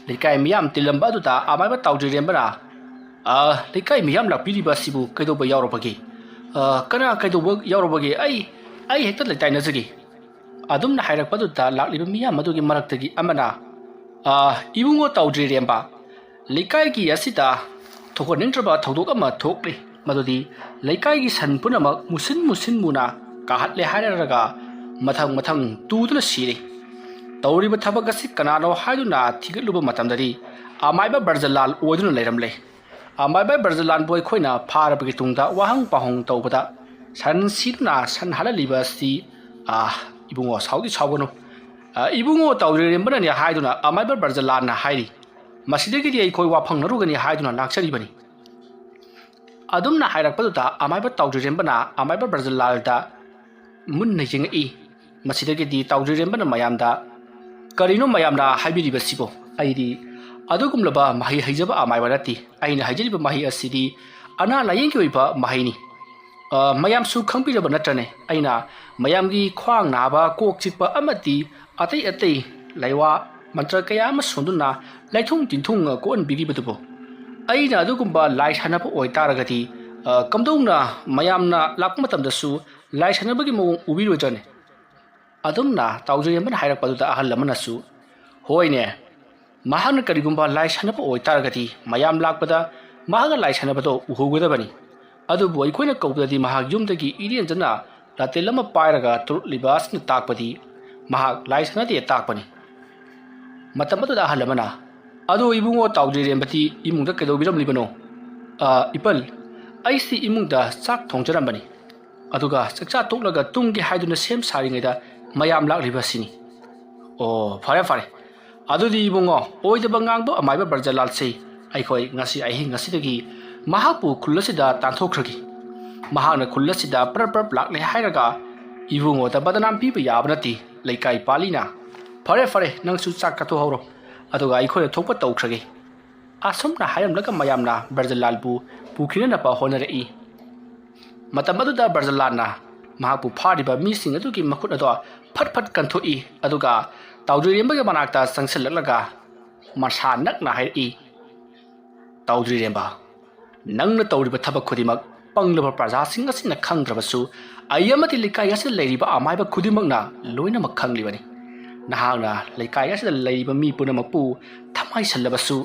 ꯂꯩꯀꯥꯏ ꯃꯤꯌꯥꯝ ꯇꯤꯜꯂꯝꯕ ꯑꯗꯨꯗ ꯑꯃꯥꯏꯕ ꯇꯥꯎꯗ꯭ꯔꯤꯔꯦꯝꯕꯅ, "ꯑ, ꯂꯩꯀꯥꯏ ꯃꯤꯌꯥꯝ ꯂꯥꯛꯄꯤꯔꯤꯕ ꯑꯁꯤꯕꯨ ꯀꯩꯗꯧꯕ ꯌꯥꯎꯔꯕꯒꯦ? ꯑ, ꯀꯅꯥ ꯀꯩꯗꯧꯕ ꯌꯥꯎꯔꯕꯒꯦ? ꯑꯩ, ꯑꯩ ꯍꯦꯛꯇ ꯂꯩꯇꯥꯏꯅꯖꯒꯦ꯫" ꯑꯗꯨꯝꯅ ꯍꯥꯏꯔꯛꯄꯗꯨꯗ ꯂꯥꯛꯂꯤꯕ ꯃꯤꯌꯥꯝ ꯑꯗꯨꯒꯤ ꯃꯔꯛꯇꯒꯤ ꯑꯃꯅ, "ꯑ, ꯏꯕꯨꯡꯉꯣ ꯇꯥꯎꯗ꯭ꯔꯤꯔꯦꯝꯕ, ꯂꯩꯀꯥꯏꯒꯤ ꯑꯁꯤꯗ ꯊꯣꯛꯍꯟꯅꯤꯡꯗ꯭ꯔꯕ ꯊꯧꯗꯣꯛ ꯑꯃ ꯊꯣꯛꯂꯤ꯫ ꯃꯗꯨꯗꯤ ꯂꯩꯀꯥꯏꯒꯤ ꯁꯟ ꯄꯨꯝꯅꯃꯛ ꯃꯨꯁꯤꯟ ꯃꯨꯁꯤꯟ ꯃꯨꯅ ꯀꯥꯍꯠꯂꯦ ꯍꯥꯏꯔꯒ ꯃꯊꯪ ꯃꯊꯪ ꯇꯨꯗꯨꯅ ꯁꯤꯔꯦ꯫ ꯇꯧꯔꯤꯕ ꯊꯕꯛ ꯑꯁꯤ ꯀꯅꯥꯅꯣ ꯍꯥꯏꯗꯨꯅ ꯊꯤꯒꯠꯂꯨꯕ ꯃꯇꯝꯗꯗꯤ ꯑꯃꯥꯏꯕ ꯕ꯭ꯔꯖꯂꯥꯜ ꯑꯣꯏꯗꯨꯅ ꯂꯩꯔꯝꯂꯦ꯫ ꯑꯃꯥꯏꯕ ꯕ꯭ꯔꯖꯂꯥꯜꯕꯨ ꯑꯩꯈꯣꯏꯅ ꯐꯥꯔꯕꯒꯤ ꯇꯨꯡꯗ ꯋꯥꯍꯪ ꯄꯥꯎꯍꯪ ꯇꯧꯕꯗ ꯁꯟ ꯁꯤꯗꯨꯅ ꯁꯟ ꯍꯥꯠꯍꯜꯂꯤꯕ ꯑꯁꯤ, ꯑ, ꯏꯕꯨꯡꯉꯣ ꯁꯥꯎꯗꯤ ꯁꯥꯎꯒꯅꯨ꯫ ꯑ, ꯏꯕꯨꯡꯉꯣ ꯇꯥꯎꯗ꯭ꯔꯤꯔꯦꯝꯕꯅꯅꯦ ꯍꯥꯏꯗꯨꯅ ꯑꯃꯥꯏꯕ ꯕ꯭ꯔꯖꯂꯥꯜꯅ ꯍꯥꯏꯔꯤ꯫ ꯃꯁꯤꯗꯒꯤꯗꯤ ꯑꯩꯈꯣꯏ ꯋꯥ ꯐꯪꯂꯔꯨꯒꯅꯤ ꯍꯥꯏꯗꯨꯅ ꯂꯥꯛꯆꯔꯤꯕꯅꯤ꯫" ꯑꯗꯨꯝꯅ ꯍꯥꯏꯔꯛꯄꯗꯨꯗ ꯑꯃꯥꯏꯕ ꯇꯥꯎꯗ꯭ꯔꯤꯔꯦꯝꯕꯅ ꯑꯃꯥꯏꯕ ꯕ꯭ꯔꯖꯂꯥꯜꯗ ꯃꯨꯟꯅ ꯌꯦꯡꯉꯛꯏ꯫ ꯃꯁꯤꯗꯒꯤꯗꯤ ꯇꯥꯎꯗ꯭ꯔꯤꯔꯦꯝꯕꯅ ꯃꯌꯥꯝꯗ, "ꯀꯔꯤꯅꯣ ꯃꯌꯥꯝꯅ ꯍꯥꯏꯕꯤꯔꯤꯕꯁꯤꯕꯣ? ꯑꯩꯗꯤ ꯑꯗꯨꯒꯨꯝꯂꯕ ꯃꯍꯩ ꯍꯩꯖꯕ ꯑꯃꯥꯏꯕ ꯅꯠꯇꯦ꯫ ꯑꯩꯅ ꯍꯩꯖꯔꯤꯕ ꯃꯍꯩ ꯑꯁꯤꯗꯤ ꯑꯅꯥ ꯂꯥꯌꯦꯡꯒꯤ ꯑꯣꯏꯕ ꯃꯍꯩꯅꯤ꯫ ꯑ, ꯃꯌꯥꯝꯁꯨ ꯈꯪꯕꯤꯔꯕ ꯅꯠꯇ꯭ꯔꯅꯦ? ꯑꯩꯅ ꯃꯌꯥꯝꯒꯤ ꯈ꯭ꯋꯥꯡ ꯅꯥꯕ, ꯀꯣꯛ ꯆꯤꯛꯄ ꯑꯃꯗꯤ ꯑꯇꯩ ꯑꯇꯩ ꯂꯥꯏꯋꯥ ꯃꯟꯇ꯭ꯔ ꯀꯌꯥ ꯑꯃ ꯁꯣꯟꯗꯨꯅ ꯂꯥꯏꯊꯨꯡ ꯇꯤꯟꯊꯨꯡ ꯀꯣꯛꯍꯟꯕꯤꯔꯤꯕꯗꯨꯕꯨ? ꯑꯩꯅ ꯑꯗꯨꯒꯨꯝꯕ ꯂꯥꯏ ꯁꯥꯟꯅꯕ ꯑꯣꯏꯇꯥꯔꯒꯗꯤ, ꯑ, ꯀꯝꯗꯧꯅ ꯃꯌꯥꯝꯅ ꯂꯥꯛꯄ ꯃꯇꯝꯗꯁꯨ ꯂꯥꯏ ꯁꯥꯟꯅꯕꯒꯤ ꯃꯑꯣꯡ ꯎꯕꯤꯔꯣꯏꯗ꯭ꯔꯅꯦ?" ꯑꯗꯨꯝꯅ ꯇꯥꯎꯖꯩꯔꯦꯝꯕꯅ ꯍꯥꯏꯔꯛꯄꯗꯨꯗ ꯑꯍꯜ ꯑꯃꯅꯁꯨ, "ꯍꯣꯏꯅꯦ, ꯃꯍꯥꯛꯅ ꯀꯔꯤꯒꯨꯝꯕ ꯂꯥꯏ ꯁꯥꯟꯅꯕ ꯑꯣꯏꯇꯥꯔꯒꯗꯤ ꯃꯌꯥꯝ ꯂꯥꯛꯄꯗ ꯃꯍꯥꯛꯅ ꯂꯥꯏ ꯁꯥꯟꯅꯕꯗꯣ ꯎꯍꯧꯒꯗꯕꯅꯤ꯫ ꯑꯗꯨꯕꯨ ꯑꯩꯈꯣꯏꯅ ꯀꯧꯕꯗꯗꯤ ꯃꯍꯥꯛ ꯌꯨꯝꯗꯒꯤ ꯏꯔꯦꯟꯖꯅ ꯂꯥꯇꯦꯜ ꯑꯃ ꯄꯥꯏꯔꯒ ꯊꯣꯔꯛꯂꯤꯕ ꯑꯁꯤꯅ ꯇꯥꯛꯄꯗꯤ ꯃꯍꯥꯛ ꯂꯥꯏ ꯁꯥꯟꯅꯗꯦ ꯇꯥꯛꯄꯅꯤ꯫" ꯃꯇꯝ ꯑꯗꯨꯗ ꯑꯍꯜ ꯑꯃꯅ, "ꯑꯗꯣ ꯏꯕꯨꯡꯉꯣ ꯇꯥꯎꯖꯩꯔꯦꯝꯕꯗꯤ ꯏꯃꯨꯡꯗ ꯀꯩꯗꯧꯕꯤꯔꯝꯂꯤꯕꯅꯣ?" "ꯑ, ꯏꯄꯜ, ꯑꯩꯁꯤ ꯏꯃꯨꯡꯗ ꯆꯥꯛ ꯊꯣꯡꯖꯔꯝꯕꯅꯤ꯫" ꯑꯗꯨꯒ ꯆꯥꯛꯆꯥ ꯇꯣꯛꯂꯒ ꯇꯨꯝꯒꯦ ꯍꯥꯏꯗꯨꯅ ꯁꯦꯝ ꯁꯥꯔꯤꯉꯩꯗ ꯃꯌꯥꯝ ꯂꯥꯛꯂꯤꯕ ꯑꯁꯤꯅꯤ꯫ ꯑꯣ, ꯐꯔꯦ ꯐꯔꯦ꯫ ꯑꯗꯨꯗꯤ ꯏꯕꯨꯡꯉꯣ, ꯑꯣꯏꯗꯕ ꯉꯥꯡꯕ ꯑꯃꯥꯏꯕ ꯕ꯭ꯔꯖꯂꯥꯜꯁꯤ ꯑꯩꯈꯣꯏ ꯉꯁꯤ ꯑꯍꯤꯡ ꯑꯁꯤꯗꯒꯤ ꯃꯍꯥꯛꯄꯨ ꯈꯨꯜ ꯑꯁꯤꯗ ꯇꯥꯟꯊꯣꯛꯈ꯭ꯔꯒꯦ꯫ ꯃꯍꯥꯛꯅ ꯈꯨꯜ ꯑꯁꯤꯗ ꯄ꯭ꯔꯞ ꯄ꯭ꯔꯞ ꯂꯥꯛꯂꯦ ꯍꯥꯏꯔꯒ ꯏꯕꯨꯡꯉꯣꯗ ꯕꯗꯅꯥꯝ ꯄꯤꯕ ꯌꯥꯕ ꯅꯠꯇꯦ, ꯂꯩꯀꯥꯏ ꯄꯥꯜꯂꯤꯅ꯫ ꯐꯔꯦ ꯐꯔꯦ, ꯅꯪꯁꯨ ꯆꯥꯛ ꯀꯠꯊꯣꯛꯍꯧꯔꯣ, ꯑꯗꯨꯒ ꯑꯩꯈꯣꯏꯅ ꯊꯣꯛꯄ ꯇꯧꯈ꯭ꯔꯒꯦ꯫ ꯑꯁꯨꯝꯅ ꯍꯥꯏꯔꯝꯂꯒ ꯃꯌꯥꯝꯅ ꯕ꯭ꯔꯖꯂꯥꯜꯕꯨ ꯄꯨꯈꯤꯅꯅꯕ ꯍꯣꯠꯅꯔꯛꯏ꯫ ꯃꯇꯝ ꯑꯗꯨꯗ ꯕ꯭ꯔꯖꯂꯥꯜꯅ ꯃꯍꯥꯛꯄꯨ ꯐꯥꯔꯤꯕ ꯃꯤꯁꯤꯡ ꯑꯗꯨꯒꯤ ꯃꯈꯨꯠ ꯑꯗꯣ ꯐꯠ ꯐꯠ ꯀꯟꯊꯣꯛꯏ, ꯑꯗꯨꯒ ꯇꯥꯎꯗ꯭ꯔꯤꯔꯦꯝꯕꯒꯤ ꯃꯅꯥꯛꯇ ꯆꯪꯁꯤꯜꯂꯛꯂꯒ ꯃꯁꯥ ꯅꯛꯅ ꯍꯥꯏꯔꯛꯏ, "ꯇꯥꯎꯗ꯭ꯔꯤꯔꯦꯝꯕ, ꯅꯪꯅ ꯇꯧꯔꯤꯕ ꯊꯕꯛ ꯈꯨꯗꯤꯡꯃꯛ ꯄꯪꯂꯕ ꯄ꯭ꯔꯖꯥꯁꯤꯡ ꯑꯁꯤꯅ ꯈꯪꯗ꯭ꯔꯕꯁꯨ ꯑꯩ ꯑꯃꯗꯤ ꯂꯩꯀꯥꯏ ꯑꯁꯤꯗ ꯂꯩꯔꯤꯕ ꯑꯃꯥꯏꯕ ꯈꯨꯗꯤꯡꯃꯛꯅ ꯂꯣꯏꯅꯃꯛ ꯈꯪꯂꯤꯕꯅꯤ꯫ ꯅꯍꯥꯛꯅ ꯂꯩꯀꯥꯏ ꯑꯁꯤꯗ ꯂꯩꯔꯤꯕ ꯃꯤ ꯄꯨꯝꯅꯃꯛꯄꯨ ꯊꯃꯥꯏꯁꯜꯂꯕꯁꯨ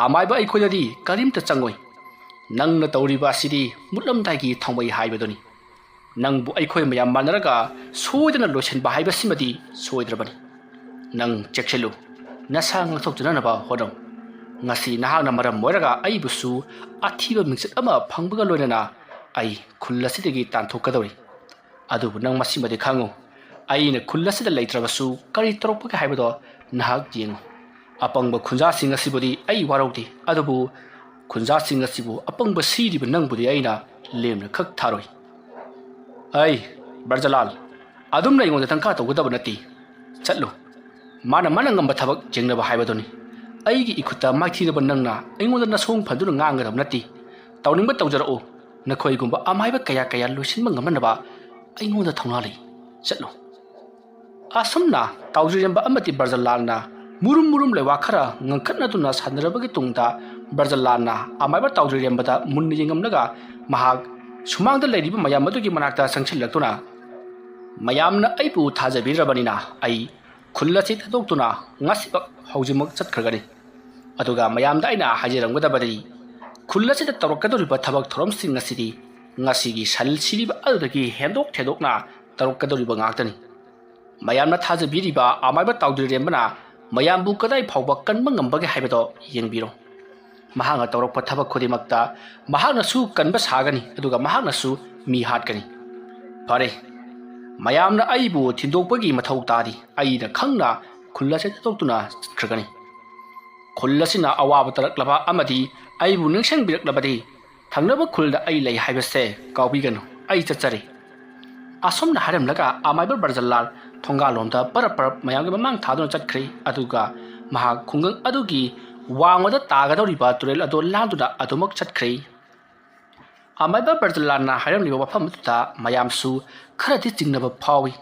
ꯑꯃꯥꯏꯕ ꯑꯩꯈꯣꯏꯗꯗꯤ ꯀꯔꯤꯝꯇ ꯆꯪꯉꯣꯏ꯫ ꯅꯪꯅ ꯇꯧꯔꯤꯕ ꯑꯁꯤꯗꯤ ꯃꯨꯠꯂꯝꯗꯥꯏꯒꯤ ꯊꯥꯎꯃꯩ ꯍꯥꯏꯕꯗꯨꯅꯤ꯫ ꯅꯪꯕꯨ ꯑꯩꯈꯣꯏ ꯃꯌꯥꯝ ꯃꯥꯟꯅꯔꯒ ꯁꯣꯏꯗꯅ ꯂꯣꯏꯁꯤꯟꯕ ꯍꯥꯏꯕꯁꯤꯃꯗꯤ ꯁꯣꯏꯗ꯭ꯔꯕꯅꯤ꯫ ꯅꯪ ꯆꯦꯛꯁꯤꯜꯂꯨ, ꯅꯁꯥ ꯉꯥꯛꯊꯣꯛꯆꯅꯅꯕ ꯍꯣꯠꯅꯧ꯫ ꯉꯁꯤ ꯅꯍꯥꯛꯅ ꯃꯔꯝ ꯑꯣꯏꯔꯒ ꯑꯩꯕꯨꯁꯨ ꯑꯊꯤꯕ ꯃꯤꯡꯆꯠ ꯑꯃ ꯐꯪꯕꯒ ꯂꯣꯏꯅꯅ ꯑꯩ ꯈꯨꯜ ꯑꯁꯤꯗꯒꯤ ꯇꯥꯟꯊꯣꯛꯀꯗꯧꯔꯤ꯫ ꯑꯗꯨꯕꯨ ꯅꯪ ꯃꯁꯤꯃꯗꯤ ꯈꯪꯉꯨ, ꯑꯩꯅ ꯈꯨꯜ ꯑꯁꯤꯗ ꯂꯩꯇ꯭ꯔꯕꯁꯨ ꯀꯔꯤ ꯇꯧꯔꯛꯄꯒꯦ ꯍꯥꯏꯕꯗꯣ ꯅꯍꯥꯛ ꯌꯦꯡꯉꯨ꯫ ꯑꯄꯪꯕ ꯈꯨꯟꯖꯥꯁꯤꯡ ꯑꯁꯤꯕꯨꯗꯤ ꯑꯩ ꯋꯥꯔꯧꯗꯦ, ꯑꯗꯨꯕꯨ ꯈꯨꯟꯖꯥꯁꯤꯡ ꯑꯁꯤꯕꯨ ꯑꯄꯪꯕ ꯁꯤꯔꯤꯕ ꯅꯪꯕꯨꯗꯤ ꯑꯩꯅ ꯂꯦꯝꯅ ꯈꯛ ꯊꯥꯔꯣꯏ꯫ ꯑꯩ, ꯕ꯭ꯔꯖꯂꯥꯜ, ꯑꯗꯨꯝꯅ ꯑꯩꯉꯣꯟꯗ ꯇꯪꯀꯥ ꯇꯧꯒꯗꯕ ꯅꯠꯇꯦ꯫ ꯆꯠꯂꯨ꯫ ꯃꯥꯅ ꯃꯥꯅ ꯉꯝꯕ ꯊꯕꯛ ꯌꯦꯡꯅꯕ ꯍꯥꯏꯕꯗꯨꯅꯤ꯫ ꯑꯩꯒꯤ ꯏꯈꯨꯠꯇ ꯃꯥꯏꯊꯤꯔꯕ ꯅꯪꯅ ꯑꯩꯉꯣꯟꯗ ꯅꯁꯣꯡ ꯐꯟꯗꯨꯅ ꯉꯥꯡꯒꯗꯕ ꯅꯠꯇꯦ꯫ ꯇꯧꯅꯤꯡꯕ ꯇꯧꯖꯔꯛꯎ꯫ ꯅꯈꯣꯏꯒꯨꯝꯕ ꯑꯃꯥꯏꯕ ꯀꯌꯥ ꯀꯌꯥ ꯂꯣꯏꯁꯤꯟꯕ ꯉꯝꯅꯅꯕ ꯑꯩꯉꯣꯟꯗ ꯊꯧꯅꯥ ꯂꯩ꯫ ꯆꯠꯂꯨ꯫ ꯑꯁꯨꯝꯅ ꯇꯥꯎꯗ꯭ꯔꯤꯔꯦꯝꯕ ꯑꯃꯗꯤ ꯕ꯭ꯔꯖꯂꯥꯜꯅ ꯃꯨꯔꯨꯝ ꯃꯨꯔꯨꯝ ꯂꯩꯋꯥ ꯈꯔ ꯉꯪꯈꯠꯅꯗꯨꯅ ꯁꯥꯟꯅꯔꯕꯒꯤ ꯇꯨꯡꯗ ꯕ꯭ꯔꯖꯂꯥꯜꯅ ꯑꯃꯥꯏꯕ ꯇꯥꯎꯗ꯭ꯔꯤꯔꯦꯝꯕꯗ ꯃꯨꯟꯅ ꯌꯦꯡꯉꯝꯂꯒ ꯃꯍꯥꯛ ꯁꯨꯃꯥꯡꯗ ꯂꯩꯔꯤꯕ ꯃꯌꯥꯝ ꯑꯗꯨꯒꯤ ꯃꯅꯥꯛꯇ ꯆꯪꯁꯤꯜꯂꯛꯇꯨꯅ, "ꯃꯌꯥꯝꯅ ꯑꯩꯕꯨ ꯊꯥꯖꯕꯤꯔꯕꯅꯤꯅ ꯑꯩ ꯈꯨꯜ ꯑꯁꯤ ꯊꯥꯗꯣꯛꯇꯨꯅ ꯉꯁꯤꯃꯛ ꯍꯧꯖꯤꯛꯃꯛ ꯆꯠꯈ꯭ꯔꯒꯅꯤ꯫ ꯑꯗꯨꯒ ꯃꯌꯥꯝꯗ ꯑꯩꯅ ꯍꯥꯏꯖꯔꯝꯒꯗꯕꯗꯤ ꯈꯨꯜ ꯑꯁꯤꯗ ꯇꯧꯔꯛꯀꯗꯧꯔꯤꯕ ꯊꯕꯛ ꯊꯧꯔꯝꯁꯤꯡ ꯑꯁꯤꯗꯤ ꯉꯁꯤꯒꯤ ꯁꯜ ꯁꯤꯔꯤꯕ ꯑꯗꯨꯗꯒꯤ ꯍꯦꯟꯗꯣꯛ ꯊꯦꯟꯗꯣꯛꯅ ꯇꯧꯔꯛꯀꯗꯧꯔꯤꯕ ꯉꯥꯛꯇꯅꯤ꯫ ꯃꯌꯥꯝꯅ ꯊꯥꯖꯕꯤꯔꯤꯕ ꯑꯃꯥꯏꯕ ꯇꯥꯎꯗ꯭ꯔꯤꯔꯦꯝꯕꯅ ꯃꯌꯥꯝꯕꯨ ꯀꯗꯥꯏ ꯐꯥꯎꯕ ꯀꯟꯕ ꯉꯝꯕꯒꯦ ꯍꯥꯏꯕꯗꯣ ꯌꯦꯡꯕꯤꯔꯣ꯫ ꯃꯍꯥꯛꯅ ꯇꯧꯔꯛꯄ ꯊꯕꯛ ꯈꯨꯗꯤꯡꯃꯛꯇ ꯃꯍꯥꯛꯅꯁꯨ ꯀꯟꯕ ꯁꯥꯒꯅꯤ, ꯑꯗꯨꯒ ꯃꯍꯥꯛꯅꯁꯨ ꯃꯤ ꯍꯥꯠꯀꯅꯤ꯫ ꯐꯔꯦ, ꯃꯌꯥꯝꯅ ꯑꯩꯕꯨ ꯊꯤꯟꯗꯣꯛꯄꯒꯤ ꯃꯊꯧ ꯇꯥꯗꯦ꯫ ꯑꯩꯅ ꯈꯪꯅ ꯈꯨꯜ ꯑꯁꯤ ꯊꯥꯗꯣꯛꯇꯨꯅ ꯆꯠꯈ꯭ꯔꯒꯅꯤ꯫ ꯈꯨꯜ ꯑꯁꯤꯅ ꯑꯋꯥꯕ ꯇꯥꯔꯛꯂꯕ ꯑꯃꯗꯤ ꯑꯩꯕꯨ ꯅꯤꯡꯁꯤꯡꯕꯤꯔꯛꯂꯕꯗꯤ ꯊꯪꯅꯕ ꯈꯨꯜꯗ ꯑꯩ ꯂꯩ ꯍꯥꯏꯕꯁꯦ ꯀꯥꯎꯕꯤꯒꯅꯨ꯫ ꯑꯩ ꯆꯠꯆꯔꯦ꯫ ꯑꯁꯨꯝꯅ ꯍꯥꯏꯔꯝꯂꯒ ꯑꯃꯥꯏꯕ ꯕ꯭ꯔꯖꯂꯥꯜ ꯊꯣꯡꯒꯥꯜꯂꯣꯝꯗ ꯄꯔꯞ ꯄꯔꯞ ꯃꯌꯥꯝꯒꯤ ꯃꯃꯥꯡ ꯊꯥꯗꯨꯅ ꯆꯠꯈ꯭ꯔꯦ꯫ ꯑꯗꯨꯒ ꯃꯍꯥꯛ ꯈꯨꯡꯒꯪ ꯑꯗꯨꯒꯤ ꯋꯥꯡꯃꯗ ꯇꯥꯒꯗꯧꯔꯤꯕ ꯇꯨꯔꯦꯜ ꯑꯗꯨ ꯂꯥꯟꯗꯨꯅ ꯑꯗꯨꯃꯛ ꯆꯠꯈ꯭ꯔꯦ꯫ ꯑꯃꯥꯏꯕ ꯕ꯭ꯔꯖꯂꯥꯜꯅ ꯍꯥꯏꯔꯝꯂꯤꯕ ꯋꯥꯐꯝ ꯑꯗꯨꯗ ꯃꯌꯥꯝꯁꯨ ꯈꯔꯗꯤ ꯆꯤꯡꯅꯕ ꯐꯥꯎꯏ꯫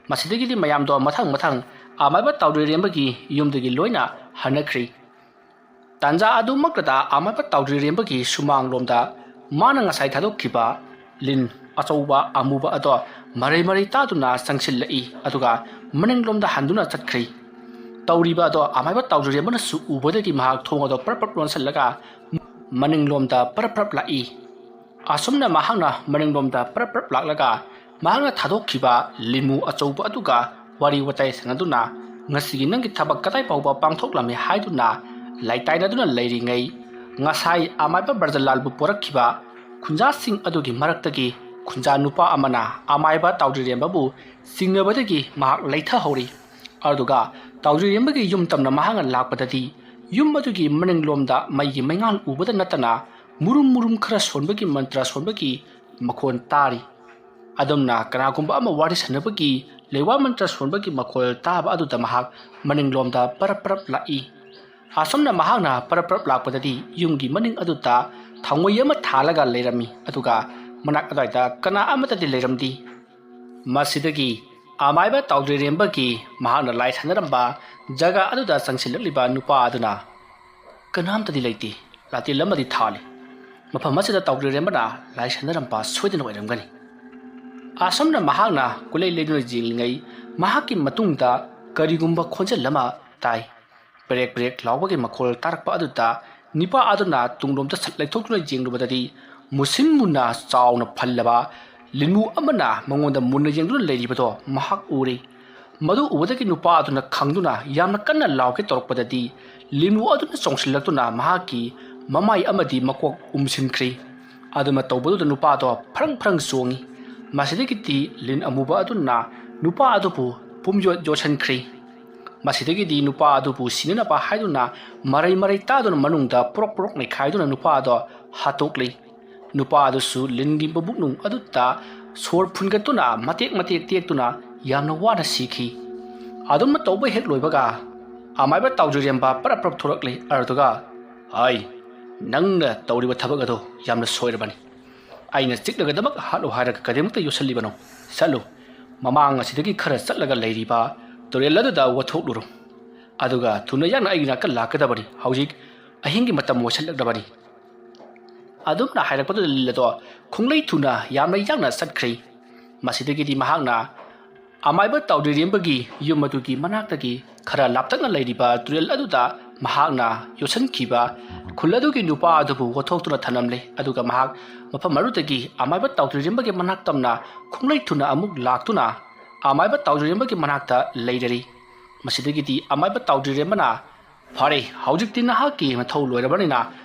ꯃꯁꯤꯗꯒꯤꯗꯤ ꯃꯌꯥꯝꯗꯣ ꯃꯊꯪ ꯃꯊꯪ ꯑꯃꯥꯏꯕ ꯇꯥꯎꯗ꯭ꯔꯤꯔꯦꯝꯕꯒꯤ ꯌꯨꯝꯗꯒꯤ ꯂꯣꯏꯅ ꯍꯟꯅꯈ꯭ꯔꯤ꯫ ꯇꯥꯟꯖꯥ ꯑꯗꯨꯃꯛꯇꯗ ꯑꯃꯥꯏꯕ ꯇꯥꯎꯗ꯭ꯔꯤꯔꯦꯝꯕꯒꯤ ꯁꯨꯃꯥꯡꯂꯣꯝꯗ ꯃꯥꯅ ꯉꯁꯥꯏ ꯊꯥꯗꯣꯛꯈꯤꯕ ꯂꯤꯟ ꯑꯆꯧꯕ ꯑꯃꯨꯕ ꯑꯗꯣ ꯃꯔꯩ ꯃꯔꯩ ꯇꯥꯗꯨꯅ ꯆꯪꯁꯤꯜꯂꯛꯏ, ꯑꯗꯨꯒ ꯃꯅꯤꯡꯂꯣꯝꯗ ꯍꯟꯗꯨꯅ ꯆꯠꯈ꯭ꯔꯤ꯫ ꯇꯧꯔꯤꯕ ꯑꯗꯣ ꯑꯃꯥꯏꯕ ꯇꯥꯎꯗ꯭ꯔꯤꯔꯦꯝꯕꯅꯁꯨ ꯎꯕꯗꯒꯤ ꯃꯍꯥꯛ ꯊꯣꯡ ꯑꯗꯣ ꯄꯔꯞ ꯄꯔꯞ ꯂꯣꯟꯁꯤꯜꯂꯒ ꯃꯅꯤꯡꯂꯣꯝꯗ ꯄꯔꯞ ꯄꯔꯞ ꯂꯥꯛꯏ꯫ ꯑꯁꯨꯝꯅ ꯃꯍꯥꯛꯅ ꯃꯅꯤꯡꯂꯣꯝꯗ ꯄꯔꯞ ꯄꯔꯞ ꯂꯥꯛꯂꯒ ꯃꯍꯥꯛꯅ ꯊꯥꯗꯣꯛꯈꯤꯕ ꯂꯤꯃꯨ ꯑꯆꯧꯕ ꯑꯗꯨꯒ ꯋꯥꯔꯤ ꯋꯥꯇꯥꯏ ꯁꯥꯟꯅꯗꯨꯅ, "ꯉꯁꯤꯒꯤ ꯅꯪꯒꯤ ꯊꯕꯛ ꯀꯗꯥꯏ ꯐꯥꯎꯕ ꯄꯥꯡꯊꯣꯛꯂꯝꯃꯤ?" ꯍꯥꯏꯗꯨꯅ ꯂꯥꯏꯇꯥꯏꯅꯗꯨꯅ ꯂꯩꯔꯤꯉꯩ, ꯉꯁꯥꯏ ꯑꯃꯥꯏꯕ ꯕ꯭ꯔꯖꯂꯥꯜꯕꯨ ꯄꯣꯔꯛꯈꯤꯕ ꯈꯨꯟꯖꯥꯁꯤꯡ ꯑꯗꯨꯒꯤ ꯃꯔꯛꯇꯒꯤ ꯈꯨꯟꯖꯥ ꯅꯨꯄꯥ ꯑꯃꯅ ꯑꯃꯥꯏꯕ ꯇꯥꯎꯗ꯭ꯔꯤꯔꯦꯝꯕꯕꯨ ꯆꯤꯡꯅꯕꯗꯒꯤ ꯃꯍꯥꯛ ꯂꯩꯊꯍꯧꯔꯤ꯫ ꯑꯗꯨꯒ ꯇꯥꯎꯗ꯭ꯔꯤꯔꯦꯝꯕꯒꯤ ꯌꯨꯝ ꯇꯝꯅ ꯃꯍꯥꯛꯅ ꯂꯥꯛꯄꯗꯗꯤ ꯌꯨꯝ ꯑꯗꯨꯒꯤ ꯃꯅꯤꯡꯂꯣꯝꯗ ꯃꯩꯒꯤ ꯃꯩꯉꯥꯜ ꯎꯕꯗ ꯅꯠꯇꯅ ꯃꯨꯔꯨꯝ ꯃꯨꯔꯨꯝ ꯈꯔ ꯁꯣꯟꯕꯒꯤ ꯃꯟꯇ꯭ꯔ ꯁꯣꯟꯕꯒꯤ ꯃꯈꯣꯟ ꯇꯥꯔꯤ꯫ ꯑꯗꯨꯝꯅ ꯀꯅꯥꯒꯨꯝꯕ ꯑꯃ ꯋꯥꯔꯤ ꯁꯥꯟꯅꯕꯒꯤ ꯂꯩꯋꯥ ꯃꯟꯇ꯭ꯔ ꯁꯣꯟꯕꯒꯤ ꯃꯈꯣꯜ ꯇꯥꯕ ꯑꯗꯨꯗ ꯃꯍꯥꯛ ꯃꯅꯤꯡꯂꯣꯝꯗ ꯄꯔꯞ ꯄꯔꯞ ꯂꯥꯛꯏ꯫ ꯑꯁꯨꯝꯅ ꯃꯍꯥꯛꯅ ꯄꯔꯞ ꯄꯔꯞ ꯂꯥꯛꯄꯗꯗꯤ ꯌꯨꯝꯒꯤ ꯃꯅꯤꯡ ꯑꯗꯨꯗ ꯊꯥꯡꯉꯣꯏ ꯑꯃ ꯊꯥꯜꯂꯒ ꯂꯩꯔꯝꯃꯤ, ꯑꯗꯨꯒ ꯃꯅꯥꯛ ꯑꯗꯨꯋꯥꯏꯗ ꯀꯅꯥ ꯑꯃꯠꯇꯗꯤ ꯂꯩꯔꯝꯗꯦ꯫ ꯃꯁꯤꯗꯒꯤ ꯑꯃꯥꯏꯕ ꯇꯥꯎꯗ꯭ꯔꯤꯔꯦꯝꯕꯒꯤ ꯃꯍꯥꯛꯅ ꯂꯥꯏ ꯁꯥꯟꯅꯔꯝꯕ ꯖꯒꯥ ꯑꯗꯨꯗ ꯆꯪꯁꯤꯜꯂꯛꯂꯤꯕ ꯅꯨꯄꯥ ꯑꯗꯨꯅ, "ꯀꯅꯥꯝꯇꯗꯤ ꯂꯩꯇꯦ, ꯂꯥꯇꯦꯜ ꯑꯃꯗꯤ ꯊꯥꯜꯂꯤ꯫ ꯃꯐꯝ ꯑꯁꯤꯗ ꯇꯥꯎꯗ꯭ꯔꯤꯔꯦꯝꯕꯅ ꯂꯥꯏ ꯁꯥꯟꯅꯔꯝꯕ ꯁꯣꯏꯗꯅ ꯑꯣꯏꯔꯝꯒꯅꯤ꯫" ꯑꯁꯨꯝꯅ ꯃꯍꯥꯛꯅ ꯀꯣꯏꯂꯩ ꯂꯩꯗꯨꯅ ꯌꯦꯡꯂꯤꯉꯩ, ꯃꯍꯥꯛꯀꯤ ꯃꯇꯨꯡꯗ ꯀꯔꯤꯒꯨꯝꯕ ꯈꯣꯟꯖꯦꯜ ꯑꯃ ꯇꯥꯏ꯫ ꯄ꯭ꯔꯦꯛ ꯄ꯭ꯔꯦꯛ ꯂꯥꯎꯕꯒꯤ ꯃꯈꯣꯜ ꯇꯥꯔꯛꯄ ꯑꯗꯨꯗ ꯅꯤꯄꯥ ꯑꯗꯨꯅ ꯇꯨꯡꯂꯣꯝꯗ ꯁꯠ ꯂꯩꯊꯣꯛꯇꯨꯅ ꯌꯦꯡꯂꯨꯕꯗꯗꯤ ꯃꯨꯁꯤꯟ ꯃꯨꯟꯅ ꯆꯥꯎꯅ ꯐꯜꯂꯕ ꯂꯤꯟꯃꯨ ꯑꯃꯅ ꯃꯉꯣꯟꯗ ꯃꯨꯟꯅ ꯌꯦꯡꯗꯨꯅ ꯂꯩꯔꯤꯕꯗꯣ ꯃꯍꯥꯛ ꯎꯔꯦ꯫ ꯃꯗꯨ ꯎꯕꯗꯒꯤ ꯅꯨꯄꯥ ꯑꯗꯨꯅ ꯈꯪꯗꯨꯅ ꯌꯥꯝꯅ ꯀꯟꯅ ꯂꯥꯎꯒꯦ ꯇꯧꯔꯛꯄꯗꯗꯤ ꯂꯤꯟꯃꯨ ꯑꯗꯨꯅ ꯆꯣꯡꯁꯤꯜꯂꯛꯇꯨꯅ ꯃꯍꯥꯛꯀꯤ ꯃꯃꯥꯏ ꯑꯃꯗꯤ ꯃꯀꯣꯛ ꯎꯝꯁꯤꯟꯈ꯭ꯔꯦ꯫ ꯑꯗꯨꯅ ꯇꯧꯕꯗꯨꯗ ꯅꯨꯄꯥꯗꯣ ꯐ꯭ꯔꯪ ꯐ꯭ꯔꯪ ꯆꯣꯡꯉꯤ꯫ ꯃꯁꯤꯗꯒꯤꯗꯤ ꯂꯤꯟ ꯑꯃꯨꯕ ꯑꯗꯨꯅ ꯅꯨꯄꯥ ꯑꯗꯨꯕꯨ ꯄꯨꯝꯌꯣꯠ ꯌꯣꯠꯁꯤꯟꯈ꯭ꯔꯤ꯫ ꯃꯁꯤꯗꯒꯤꯗꯤ ꯅꯨꯄꯥ ꯑꯗꯨꯕꯨ ꯁꯤꯅꯅꯕ ꯍꯥꯏꯗꯨꯅ ꯃꯔꯩ ꯃꯔꯩ ꯇꯥꯗꯨꯅ ꯃꯅꯨꯡꯗ ꯄ꯭ꯔꯣꯛ ꯄ꯭ꯔꯣꯛ ꯅꯩꯈꯥꯏꯗꯨꯅ ꯅꯨꯄꯥ ꯑꯗꯣ ꯍꯥꯠꯇꯣꯛꯂꯤ꯫ ꯅꯨꯄꯥ ꯑꯗꯨꯁꯨ ꯂꯤꯟꯒꯤ ꯃꯕꯨꯛꯅꯨꯡ ꯑꯗꯨꯗ ꯁꯣꯔ ꯐꯨꯟꯒꯠꯇꯨꯅ ꯃꯇꯦꯛ ꯃꯇꯦꯛ ꯇꯦꯛꯇꯨꯅ ꯌꯥꯝꯅ ꯋꯥꯅ ꯁꯤꯈꯤ꯫ ꯑꯗꯨꯝꯅ ꯇꯧꯕ ꯍꯦꯛ ꯂꯣꯏꯕꯒ ꯑꯃꯥꯏꯕ ꯇꯥꯎꯖꯔꯦꯝꯕ ꯄꯔꯞ ꯄꯔꯞ ꯊꯣꯔꯛꯂꯤ꯫ ꯑꯗꯨꯒ, "ꯑꯩ, ꯅꯪꯅ ꯇꯧꯔꯤꯕ ꯊꯕꯛ ꯑꯗꯣ ꯌꯥꯝꯅ ꯁꯣꯏꯔꯕꯅꯤ꯫ ꯑꯩꯅ ꯆꯤꯛꯂꯒꯗꯃꯛ ꯍꯥꯠꯂꯨ ꯍꯥꯏꯔꯒ ꯀꯔꯤꯃꯛꯇ ꯌꯣꯠꯁꯤꯜꯂꯤꯕꯅꯣ? ꯆꯠꯂꯨ, ꯃꯃꯥꯡ ꯑꯁꯤꯗꯒꯤ ꯈꯔ ꯆꯠꯂꯒ ꯂꯩꯔꯤꯕ ꯇꯨꯔꯦꯜ ꯑꯗꯨꯗ ꯋꯥꯊꯣꯛꯂꯨꯔꯣ꯫ ꯑꯗꯨꯒ ꯊꯨꯅ ꯌꯥꯡꯅ ꯑꯩꯒꯤ ꯅꯥꯀꯜ ꯂꯥꯛꯀꯗꯕꯅꯤ꯫ ꯍꯧꯖꯤꯛ ꯑꯍꯤꯡꯒꯤ ꯃꯇꯝ ꯑꯣꯏꯁꯤꯜꯂꯛꯂꯕꯅꯤ"꯫ ꯑꯗꯨꯝꯅ ꯍꯥꯏꯔꯛꯄꯗꯨꯗ ꯂꯤꯟ ꯑꯗꯣ ꯈꯣꯡꯂꯩ ꯊꯨꯅ ꯌꯥꯝꯅ ꯌꯥꯡꯅ ꯆꯠꯈ꯭ꯔꯦ꯫ ꯃꯁꯤꯗꯒꯤꯗꯤ ꯃꯍꯥꯛꯅ ꯑꯃꯥꯏꯕ ꯇꯥꯎꯗ꯭ꯔꯤꯔꯦꯝꯕꯒꯤ ꯌꯨꯝ ꯑꯗꯨꯒꯤ ꯃꯅꯥꯛꯇꯒꯤ ꯈꯔ ꯂꯥꯞꯇꯛꯅ ꯂꯩꯔꯤꯕ ꯇꯨꯔꯦꯜ ꯑꯗꯨꯗ ꯃꯍꯥꯛꯅ ꯌꯣꯠꯁꯤꯟꯈꯤꯕ ꯈꯨꯜ ꯑꯗꯨꯒꯤ ꯅꯨꯄꯥ ꯑꯗꯨꯕꯨ ꯋꯥꯊꯣꯛꯇꯨꯅ ꯊꯅꯝꯂꯦ꯫ ꯑꯗꯨꯒ ꯃꯍꯥꯛ ꯃꯐꯝ ꯑꯗꯨꯗꯒꯤ ꯑꯃꯥꯏꯕ ꯇꯥꯎꯗ꯭ꯔꯤꯔꯦꯝꯕꯒꯤ ꯃꯅꯥꯛ ꯇꯝꯅ ꯈꯣꯡꯂꯩ ꯊꯨꯅ ꯑꯃꯨꯛ ꯂꯥꯛꯇꯨꯅ ꯑꯃꯥꯏꯕ ꯇꯥꯎꯗ꯭ꯔꯤꯔꯦꯝꯕꯒꯤ ꯃꯅꯥꯛꯇ ꯂꯩꯔꯔꯤ꯫ ꯃꯁꯤꯗꯒꯤꯗꯤ ꯑꯃꯥꯏꯕ ꯇꯥꯎꯗ꯭ꯔꯤꯔꯦꯝꯕꯅ, "ꯐꯔꯦ, ꯍꯧꯖꯤꯛꯇꯤ ꯅꯍꯥꯛꯀꯤ ꯃꯊꯧ ꯂꯣꯏꯔꯕꯅꯤꯅ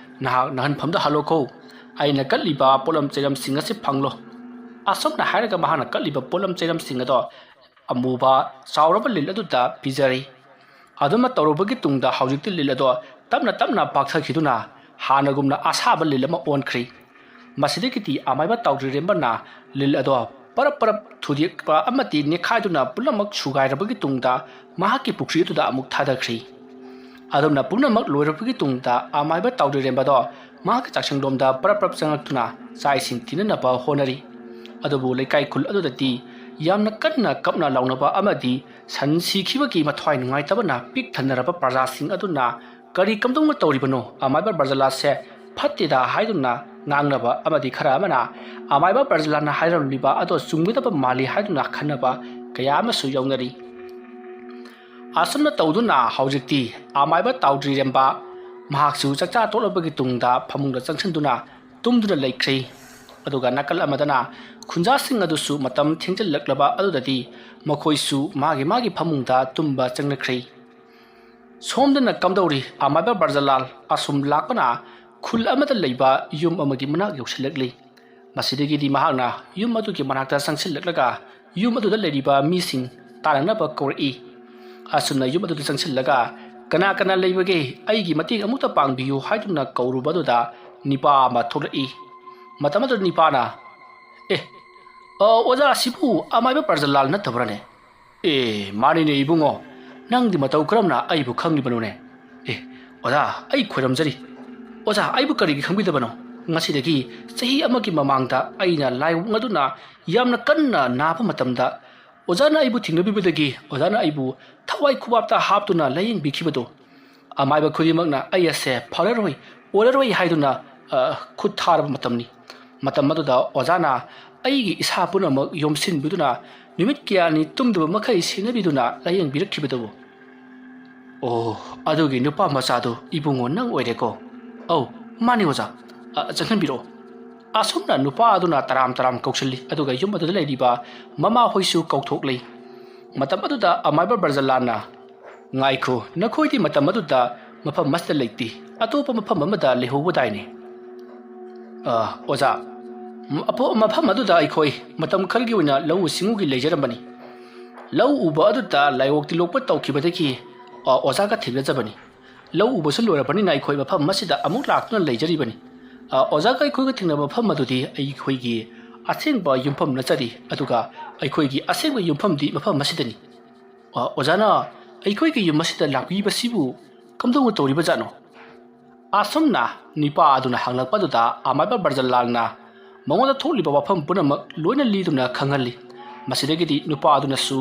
ꯅꯍꯥꯛ ꯅꯍꯟꯐꯝꯗ ꯍꯜꯂꯣꯀꯣ꯫ ꯑꯩꯅ ꯀꯠꯂꯤꯕ ꯄꯣꯠꯂꯝ ꯆꯩꯔꯝꯁꯤꯡ ꯑꯁꯤ ꯐꯪꯂꯣ"꯫ ꯑꯁꯨꯝꯅ ꯍꯥꯏꯔꯒ ꯃꯍꯥꯛꯅ ꯀꯠꯂꯤꯕ ꯄꯣꯠꯂꯝ ꯆꯩꯔꯝꯁꯤꯡ ꯑꯗꯣ ꯑꯃꯨꯕ ꯆꯥꯎꯔꯕ ꯂꯤꯟ ꯑꯗꯨꯗ ꯄꯤꯖꯔꯤ꯫ ꯑꯗꯨꯃ ꯇꯧꯔꯨꯕꯒꯤ ꯇꯨꯡꯗ ꯍꯧꯖꯤꯛꯇꯤ ꯂꯤꯟ ꯑꯗꯣ ꯇꯞꯅ ꯇꯞꯅ ꯄꯥꯛꯊꯈꯤꯗꯨꯅ ꯍꯥꯟꯅꯒꯨꯝꯅ ꯑꯁꯥꯕ ꯂꯤꯟ ꯑꯃ ꯑꯣꯟꯈ꯭ꯔꯤ꯫ ꯃꯁꯤꯗꯒꯤꯗꯤ ꯑꯃꯥꯏꯕ ꯇꯥꯎꯗ꯭ꯔꯤꯔꯦꯝꯕꯅ ꯂꯤꯟ ꯑꯗꯣ ꯄꯔꯞ ꯄꯔꯞ ꯊꯨꯗꯦꯛꯄ ꯑꯃꯗꯤ ꯅꯦꯠꯈꯥꯏꯗꯨꯅ ꯄꯨꯝꯅꯃꯛ ꯁꯨꯒꯥꯏꯔꯕꯒꯤ ꯇꯨꯡꯗ ꯃꯍꯥꯛꯀꯤ ꯄꯨꯈ꯭ꯔꯤ ꯑꯗꯨꯗ ꯑꯃꯨꯛ ꯊꯥꯗꯈ꯭ꯔꯤ꯫ ꯑꯗꯨꯝꯅ ꯄꯨꯝꯅꯃꯛ ꯂꯣꯏꯔꯕꯒꯤ ꯇꯨꯡꯗ ꯑꯃꯥꯏꯕ ꯇꯥꯎꯗ꯭ꯔꯤꯔꯦꯝꯕꯗꯣ ꯃꯍꯥꯛꯀꯤ ꯆꯥꯛꯁꯪꯂꯣꯝꯗ ꯄꯔꯞ ꯄꯔꯞ ꯆꯪꯂꯛꯇꯨꯅ ꯆꯥꯛ ꯏꯁꯤꯡ ꯊꯤꯅꯅꯕ ꯍꯣꯠꯅꯔꯤ꯫ ꯑꯗꯨꯕꯨ ꯂꯩꯀꯥꯏ ꯈꯨꯜ ꯑꯗꯨꯗꯗꯤ ꯌꯥꯝꯅ ꯀꯟꯅ ꯀꯞꯅ ꯂꯥꯎꯅꯕ ꯑꯃꯗꯤ ꯁꯟ ꯁꯤꯈꯤꯕꯒꯤ ꯃꯊ꯭ꯋꯥꯏ ꯅꯨꯡꯉꯥꯏꯇꯕꯅ ꯄꯤꯛ ꯊꯟꯅꯔꯕ ꯄ꯭ꯔꯖꯥꯁꯤꯡ ꯑꯗꯨꯅ "ꯀꯔꯤ ꯀꯝꯗꯧꯅ ꯇꯧꯔꯤꯕꯅꯣ? ꯑꯃꯥꯏꯕ ꯕ꯭ꯔꯖꯂꯥꯁꯦ ꯐꯠꯇꯦꯗ" ꯍꯥꯏꯗꯨꯅ ꯉꯥꯡꯅꯕ ꯑꯃꯗꯤ ꯈꯔ ꯑꯃꯅ ꯑꯃꯥꯏꯕ ꯕ꯭ꯔꯖꯂꯥꯅ ꯍꯥꯏꯔꯝꯂꯤꯕ ꯑꯗꯣ ꯆꯨꯝꯒꯗꯕ ꯃꯥꯜꯂꯤ ꯍꯥꯏꯗꯨꯅ ꯈꯟꯅꯕ ꯀꯌꯥ ꯑꯃꯁꯨ ꯌꯥꯎꯅꯔꯤ꯫ ꯑꯁꯨꯝꯅ ꯇꯧꯗꯨꯅ ꯍꯧꯖꯤꯛꯇꯤ ꯑꯃꯥꯏꯕ ꯇꯥꯎꯗ꯭ꯔꯤꯔꯦꯝꯕ ꯃꯍꯥꯛꯁꯨ ꯆꯥꯛꯆꯥ ꯇꯣꯛꯂꯕꯒꯤ ꯇꯨꯡꯗ ꯐꯃꯨꯡꯗ ꯆꯪꯁꯤꯟꯗꯨꯅ ꯇꯨꯝꯗꯨꯅ ꯂꯩꯈ꯭ꯔꯦ꯫ ꯑꯗꯨꯒ ꯅꯥꯀꯜ ꯑꯃꯗꯅ ꯈꯨꯟꯖꯥꯁꯤꯡ ꯑꯗꯨꯁꯨ ꯃꯇꯝ ꯊꯦꯡꯖꯤꯜꯂꯛꯂꯕ ꯑꯗꯨꯗꯗꯤ ꯃꯈꯣꯏꯁꯨ ꯃꯥꯒꯤ ꯃꯥꯒꯤ ꯐꯃꯨꯡꯗ ꯇꯨꯝꯕ ꯆꯪꯅꯈ꯭ꯔꯦ꯫ ꯁꯣꯝꯗꯅ ꯀꯝꯗꯧꯔꯤ? ꯑꯃꯥꯏꯕ ꯕ꯭ꯔꯖꯂꯥꯜ ꯑꯁꯨꯝ ꯂꯥꯛꯄꯅ ꯈꯨꯜ ꯑꯃꯗ ꯂꯩꯕ ꯌꯨꯝ ꯑꯃꯒꯤ ꯃꯅꯥꯛ ꯌꯧꯁꯤꯜꯂꯛꯂꯤ꯫ ꯃꯁꯤꯗꯒꯤꯗꯤ ꯃꯍꯥꯛꯅ ꯌꯨꯝ ꯑꯗꯨꯒꯤ ꯃꯅꯥꯛꯇ ꯆꯪꯁꯤꯜꯂꯛꯂꯒ ꯌꯨꯝ ꯑꯗꯨꯗ ꯂꯩꯔꯤꯕ ꯃꯤꯁꯤꯡ ꯇꯥꯅꯅꯕ ꯀꯧꯔꯛꯏ꯫ ꯑꯁꯨꯝꯅ ꯌꯨꯝ ꯑꯗꯨꯗ ꯆꯪꯁꯤꯜꯂꯒ "ꯀꯅꯥ ꯀꯅꯥ ꯂꯩꯕꯒꯦ? ꯑꯩꯒꯤ ꯃꯇꯦꯡ ꯑꯃꯨꯛꯇ ꯄꯥꯡꯕꯤꯌꯨ" ꯍꯥꯏꯗꯨꯅ ꯀꯧꯔꯨꯕ ꯑꯗꯨꯗ ꯅꯤꯄꯥ ꯑꯃ ꯊꯣꯛꯂꯛꯏ꯫ ꯃꯇꯝ ꯑꯗꯨꯗ ꯅꯤꯄꯥꯅ, "ꯑꯦ, ꯑ, ꯑꯣꯖꯥ, ꯑꯁꯤꯕꯨ ꯑꯃꯥꯏꯕ ꯕ꯭ꯔꯖꯂꯥꯜ ꯅꯠꯇꯕ꯭ꯔꯥꯅꯦ? ꯑꯦ, ꯃꯥꯅꯤꯅꯦ ꯏꯕꯨꯡꯉꯣ, ꯅꯪꯗꯤ ꯃꯇꯧ ꯀꯔꯝꯅ ꯑꯩꯕꯨ ꯈꯪꯂꯤꯕꯅꯣꯅꯦ? ꯑꯦ, ꯑꯣꯖꯥ, ꯑꯩ ꯈꯣꯏꯔꯝꯖꯔꯤ꯫ ꯑꯣꯖꯥ, ꯑꯩꯕꯨ ꯀꯔꯤꯒꯤ ꯈꯪꯕꯤꯗꯕꯅꯣ? ꯉꯁꯤꯗꯒꯤ ꯆꯍꯤ ꯑꯃꯒꯤ ꯃꯃꯥꯡꯗ ꯑꯩꯅ ꯂꯥꯏꯑꯣꯡ ꯑꯗꯨꯅ ꯌꯥꯝꯅ ꯀꯟꯅ ꯅꯥꯕ ꯃꯇꯝꯗ ꯑꯣꯖꯥꯅ ꯑꯩꯕꯨ ꯊꯦꯡꯅꯕꯤꯕꯗꯒꯤ ꯑꯣꯖꯥꯅ ꯑꯩꯕꯨ ꯊꯋꯥꯏ ꯈꯨꯕꯥꯛꯇ ꯍꯥꯞꯇꯨꯅ ꯂꯥꯌꯦꯡꯕꯤꯈꯤꯕꯗꯣ꯫ ꯑꯃꯥꯏꯕ ꯈꯨꯗꯤꯡꯃꯛꯅ ꯑꯩ ꯑꯁꯦ ꯐꯔꯔꯣꯏ, ꯑꯣꯏꯔꯔꯣꯏ ꯍꯥꯏꯗꯨꯅ, ꯑ, ꯈꯨꯠ ꯊꯥꯔꯕ ꯃꯇꯝꯅꯤ꯫ ꯃꯇꯝ ꯑꯗꯨꯗ ꯑꯣꯖꯥꯅ ꯑꯩꯒꯤ ꯏꯁꯥ ꯄꯨꯝꯅꯃꯛ ꯌꯣꯝꯁꯤꯟꯕꯤꯗꯨꯅ ꯅꯨꯃꯤꯠ ꯀꯌꯥꯅꯤ ꯇꯨꯝꯗꯕ ꯃꯈꯩ ꯁꯦꯟꯅꯕꯤꯗꯨꯅ ꯂꯥꯌꯦꯡꯕꯤꯔꯛꯈꯤꯕꯗꯨꯕꯨ꯫ "ꯑꯣ, ꯑꯗꯨꯒꯤ ꯅꯨꯄꯥ ꯃꯆꯥꯗꯨ ꯏꯕꯨꯡꯉꯣ ꯅꯪ ꯑꯣꯏꯔꯦꯀꯣ?" "ꯑꯧ, ꯃꯥꯅꯤ ꯑꯣꯖꯥ꯫ ꯑ, ꯆꯪꯍꯟꯕꯤꯔꯛꯑꯣ꯫" ꯑꯁꯨꯝꯅ ꯅꯨꯄꯥ ꯑꯗꯨꯅ ꯇꯔꯥꯝ ꯇꯔꯥꯝ ꯀꯧꯁꯤꯜꯂꯤ, ꯑꯗꯨꯒ ꯌꯨꯝ ꯑꯗꯨꯗ ꯂꯩꯔꯤꯕ ꯃꯃꯥꯍꯣꯏꯁꯨ ꯀꯧꯊꯣꯛꯂꯤ꯫ ꯃꯇꯝ ꯑꯗꯨꯗ ꯑꯃꯥꯏꯕ ꯕ꯭ꯔꯖꯂꯥꯟꯅ, "ꯉꯥꯏꯈꯣ, ꯅꯈꯣꯏꯗꯤ ꯃꯇꯝ ꯑꯗꯨꯗ ꯃꯐꯝ ꯑꯁꯤꯗ ꯂꯩꯇꯦ, ꯑꯇꯣꯞꯄ ꯃꯐꯝ ꯑꯃꯗ ꯂꯩꯍꯧꯕꯗꯥꯏꯅꯦ?" "ꯑ, ꯑꯣꯖꯥ, ꯃ-, ꯑꯄꯣ-, ꯃꯐꯝ ꯑꯗꯨꯗ ꯑꯩꯈꯣꯏ ꯃꯇꯝ ꯈꯔꯒꯤ ꯑꯣꯏꯅ ꯂꯧꯎ ꯁꯤꯡꯎꯒꯤ ꯂꯩꯖꯔꯝꯕꯅꯤ꯫ ꯂꯧ ꯎꯕ ꯑꯗꯨꯗ ꯂꯥꯏꯑꯣꯡ ꯇꯤꯜꯂꯣꯛꯄ ꯇꯧꯈꯤꯕꯗꯒꯤ, ꯑ, ꯑꯣꯖꯥꯒ ꯊꯦꯡꯅꯖꯕꯅꯤ꯫ ꯂꯧ ꯎꯕꯁꯨ ꯂꯣꯏꯔꯕꯅꯤꯅ ꯑꯩꯈꯣꯏ ꯃꯐꯝ ꯑꯁꯤꯗ ꯑꯃꯨꯛ ꯂꯥꯛꯇꯨꯅ ꯂꯩꯖꯔꯤꯕꯅꯤ꯫ ꯑ, ꯑꯣꯖꯥꯒ ꯑꯩꯈꯣꯏꯒ ꯊꯦꯡꯅꯕ ꯃꯐꯝ ꯑꯗꯨꯗꯤ ꯑꯩꯈꯣꯏꯒꯤ ꯑꯁꯦꯡꯕ ꯌꯨꯝꯐꯝ ꯅꯠꯆꯗꯦ, ꯑꯗꯨꯒ ꯑꯩꯈꯣꯏꯒꯤ ꯑꯁꯦꯡꯕ ꯌꯨꯝꯐꯝꯗꯤ ꯃꯐꯝ ꯑꯁꯤꯗꯅꯤ꯫" "ꯑ, ꯑꯣꯖꯥꯅ ꯑꯩꯈꯣꯏꯒꯤ ꯌꯨꯝ ꯑꯁꯤꯗ ꯂꯥꯛꯄꯤꯕꯁꯤꯕꯨ ꯀꯝꯗꯧꯅ ꯇꯧꯔꯤꯕꯖꯥꯠꯅꯣ?" ꯑꯁꯨꯝꯅ ꯅꯨꯄꯥ ꯑꯗꯨꯅ ꯍꯪꯂꯛꯄꯗꯨꯗ ꯑꯃꯥꯏꯕ ꯕ꯭ꯔꯖꯂꯥꯜꯅ ꯃꯉꯣꯟꯗ ꯊꯣꯛꯂꯤꯕ ꯋꯥꯐꯝ ꯄꯨꯝꯅꯃꯛ ꯂꯣꯏꯅ ꯂꯤꯗꯨꯅ ꯈꯪꯍꯜꯂꯤ꯫ ꯃꯁꯤꯗꯒꯤꯗꯤ ꯅꯨꯄꯥ ꯑꯗꯨꯅꯁꯨ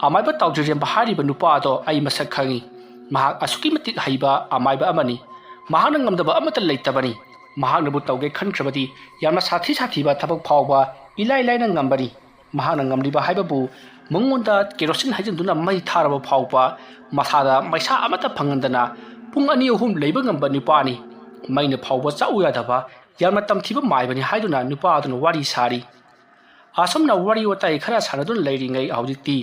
ꯑꯃꯥꯏꯕ ꯇꯥꯎꯖꯤꯔꯦꯝꯕ ꯍꯥꯏꯔꯤꯕ ꯅꯨꯄꯥ ꯑꯗꯣ ꯑꯩ ꯃꯁꯛ ꯈꯪꯏ꯫ ꯃꯍꯥꯛ ꯑꯁꯨꯛꯀꯤ ꯃꯇꯤꯛ ꯍꯩꯕ ꯑꯃꯥꯏꯕ ꯑꯃꯅꯤ꯫ ꯃꯍꯥꯛꯅ ꯉꯝꯗꯕ ꯑꯃꯠꯇ ꯂꯩꯇꯕꯅꯤ꯫ ꯃꯍꯥꯛꯅꯕꯨ ꯇꯧꯒꯦ ꯈꯟꯈ꯭ꯔꯕꯗꯤ ꯌꯥꯝꯅ ꯁꯥꯊꯤ ꯁꯥꯊꯤꯕ ꯊꯕꯛ ꯐꯥꯎꯕ ꯏꯂꯥꯏ ꯂꯥꯏꯅ ꯉꯝꯕꯅꯤ꯫ ꯃꯍꯥꯛꯅ ꯉꯝꯂꯤꯕ ꯍꯥꯏꯕꯕꯨ ꯃꯉꯣꯟꯗ ꯀꯦꯔꯣꯁꯤꯟ ꯍꯩꯖꯤꯟꯗꯨꯅ ꯃꯩ ꯊꯥꯔꯕ ꯐꯥꯎꯕ ꯃꯁꯥꯗ ꯃꯩꯁꯥ ꯑꯃꯠꯇ ꯐꯪꯍꯟꯗꯅ ꯄꯨꯡ ꯑꯅꯤ ꯑꯍꯨꯝ ꯂꯩꯕ ꯉꯝꯕ ꯅꯨꯄꯥꯅꯤ꯫ ꯃꯩꯅ ꯐꯥꯎꯕ ꯆꯥꯛꯎ ꯌꯥꯗꯕ ꯌꯥꯝꯅ ꯇꯝꯊꯤꯕ ꯃꯥꯏꯕꯅꯤ ꯍꯥꯏꯗꯨꯅ ꯅꯨꯄꯥ ꯑꯗꯨꯅ ꯋꯥꯔꯤ ꯁꯥꯔꯤ꯫ ꯑꯁꯨꯝꯅ ꯋꯥꯔꯤ ꯋꯥꯇꯥꯏ ꯈꯔ ꯁꯥꯟꯅꯗꯨꯅ ꯂꯩꯔꯤꯉꯩ ꯍꯧꯖꯤꯛꯇꯤ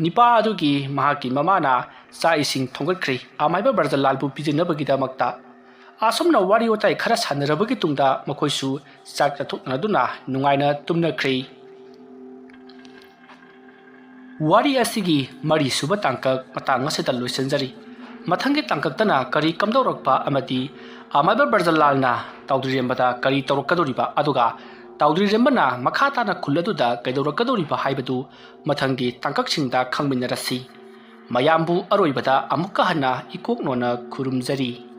ꯅꯨꯄꯥ ꯑꯗꯨꯒꯤ ꯃꯍꯥꯛꯀꯤ ꯃꯃꯥꯅ ꯆꯥꯛ ꯏꯁꯤꯡ ꯊꯣꯡꯒꯠꯈ꯭ꯔꯦ ꯑꯃꯥꯏꯕ ꯕ꯭ꯔꯖꯂꯥꯜꯕꯨ ꯄꯤꯖꯅꯕꯒꯤꯗꯃꯛꯇ꯫ ꯑꯁꯨꯝꯅ ꯋꯥꯔꯤ ꯋꯥꯇꯥꯏ ꯈꯔ ꯁꯥꯟꯅꯔꯕꯒꯤ ꯇꯨꯡꯗ ꯃꯈꯣꯏꯁꯨ ꯆꯥꯛ ꯆꯥꯊꯣꯛꯅꯗꯨꯅ ꯅꯨꯡꯉꯥꯏꯅ ꯇꯨꯝꯅꯈ꯭ꯔꯦ꯫ ꯋꯥꯔꯤ ꯑꯁꯤꯒꯤ ꯃꯔꯤꯁꯨꯕ ꯇꯥꯡꯀꯛ ꯃꯇꯥꯡ ꯑꯁꯤꯗ ꯂꯣꯏꯁꯤꯟꯖꯔꯤ꯫ ꯃꯊꯪꯒꯤ ꯇꯥꯡꯀꯛꯇꯅ ꯀꯔꯤ ꯀꯝꯗꯧꯔꯛꯄ ꯑꯃꯗꯤ ꯑꯃꯥꯏꯕ ꯕ꯭ꯔꯖꯂꯥꯜꯅ ꯇꯥꯎꯗ꯭ꯔꯤꯔꯦꯝꯕꯗ ꯀꯔꯤ ꯇꯧꯔꯛꯀꯗꯧꯔꯤꯕ, ꯑꯗꯨꯒ ꯇꯥꯎꯗ꯭ꯔꯤꯔꯦꯝꯕꯅ ꯃꯈꯥ ꯇꯥꯅ ꯈꯨꯜ ꯑꯗꯨꯗ ꯀꯩꯗꯧꯔꯛꯀꯗꯧꯔꯤꯕ ꯍꯥꯏꯕꯗꯨ ꯃꯊꯪꯒꯤ ꯇꯥꯡꯀꯛꯁꯤꯡꯗ ꯈꯪꯃꯤꯟꯅꯔꯁꯤ꯫ ꯃꯌꯥꯝꯕꯨ ꯑꯔꯣꯏꯕꯗ ꯑꯃꯨꯛꯀ ꯍꯟꯅ ꯏꯀꯣꯛ ꯅꯣꯟꯅ ꯈꯨꯔꯨꯝꯖꯔꯤ꯫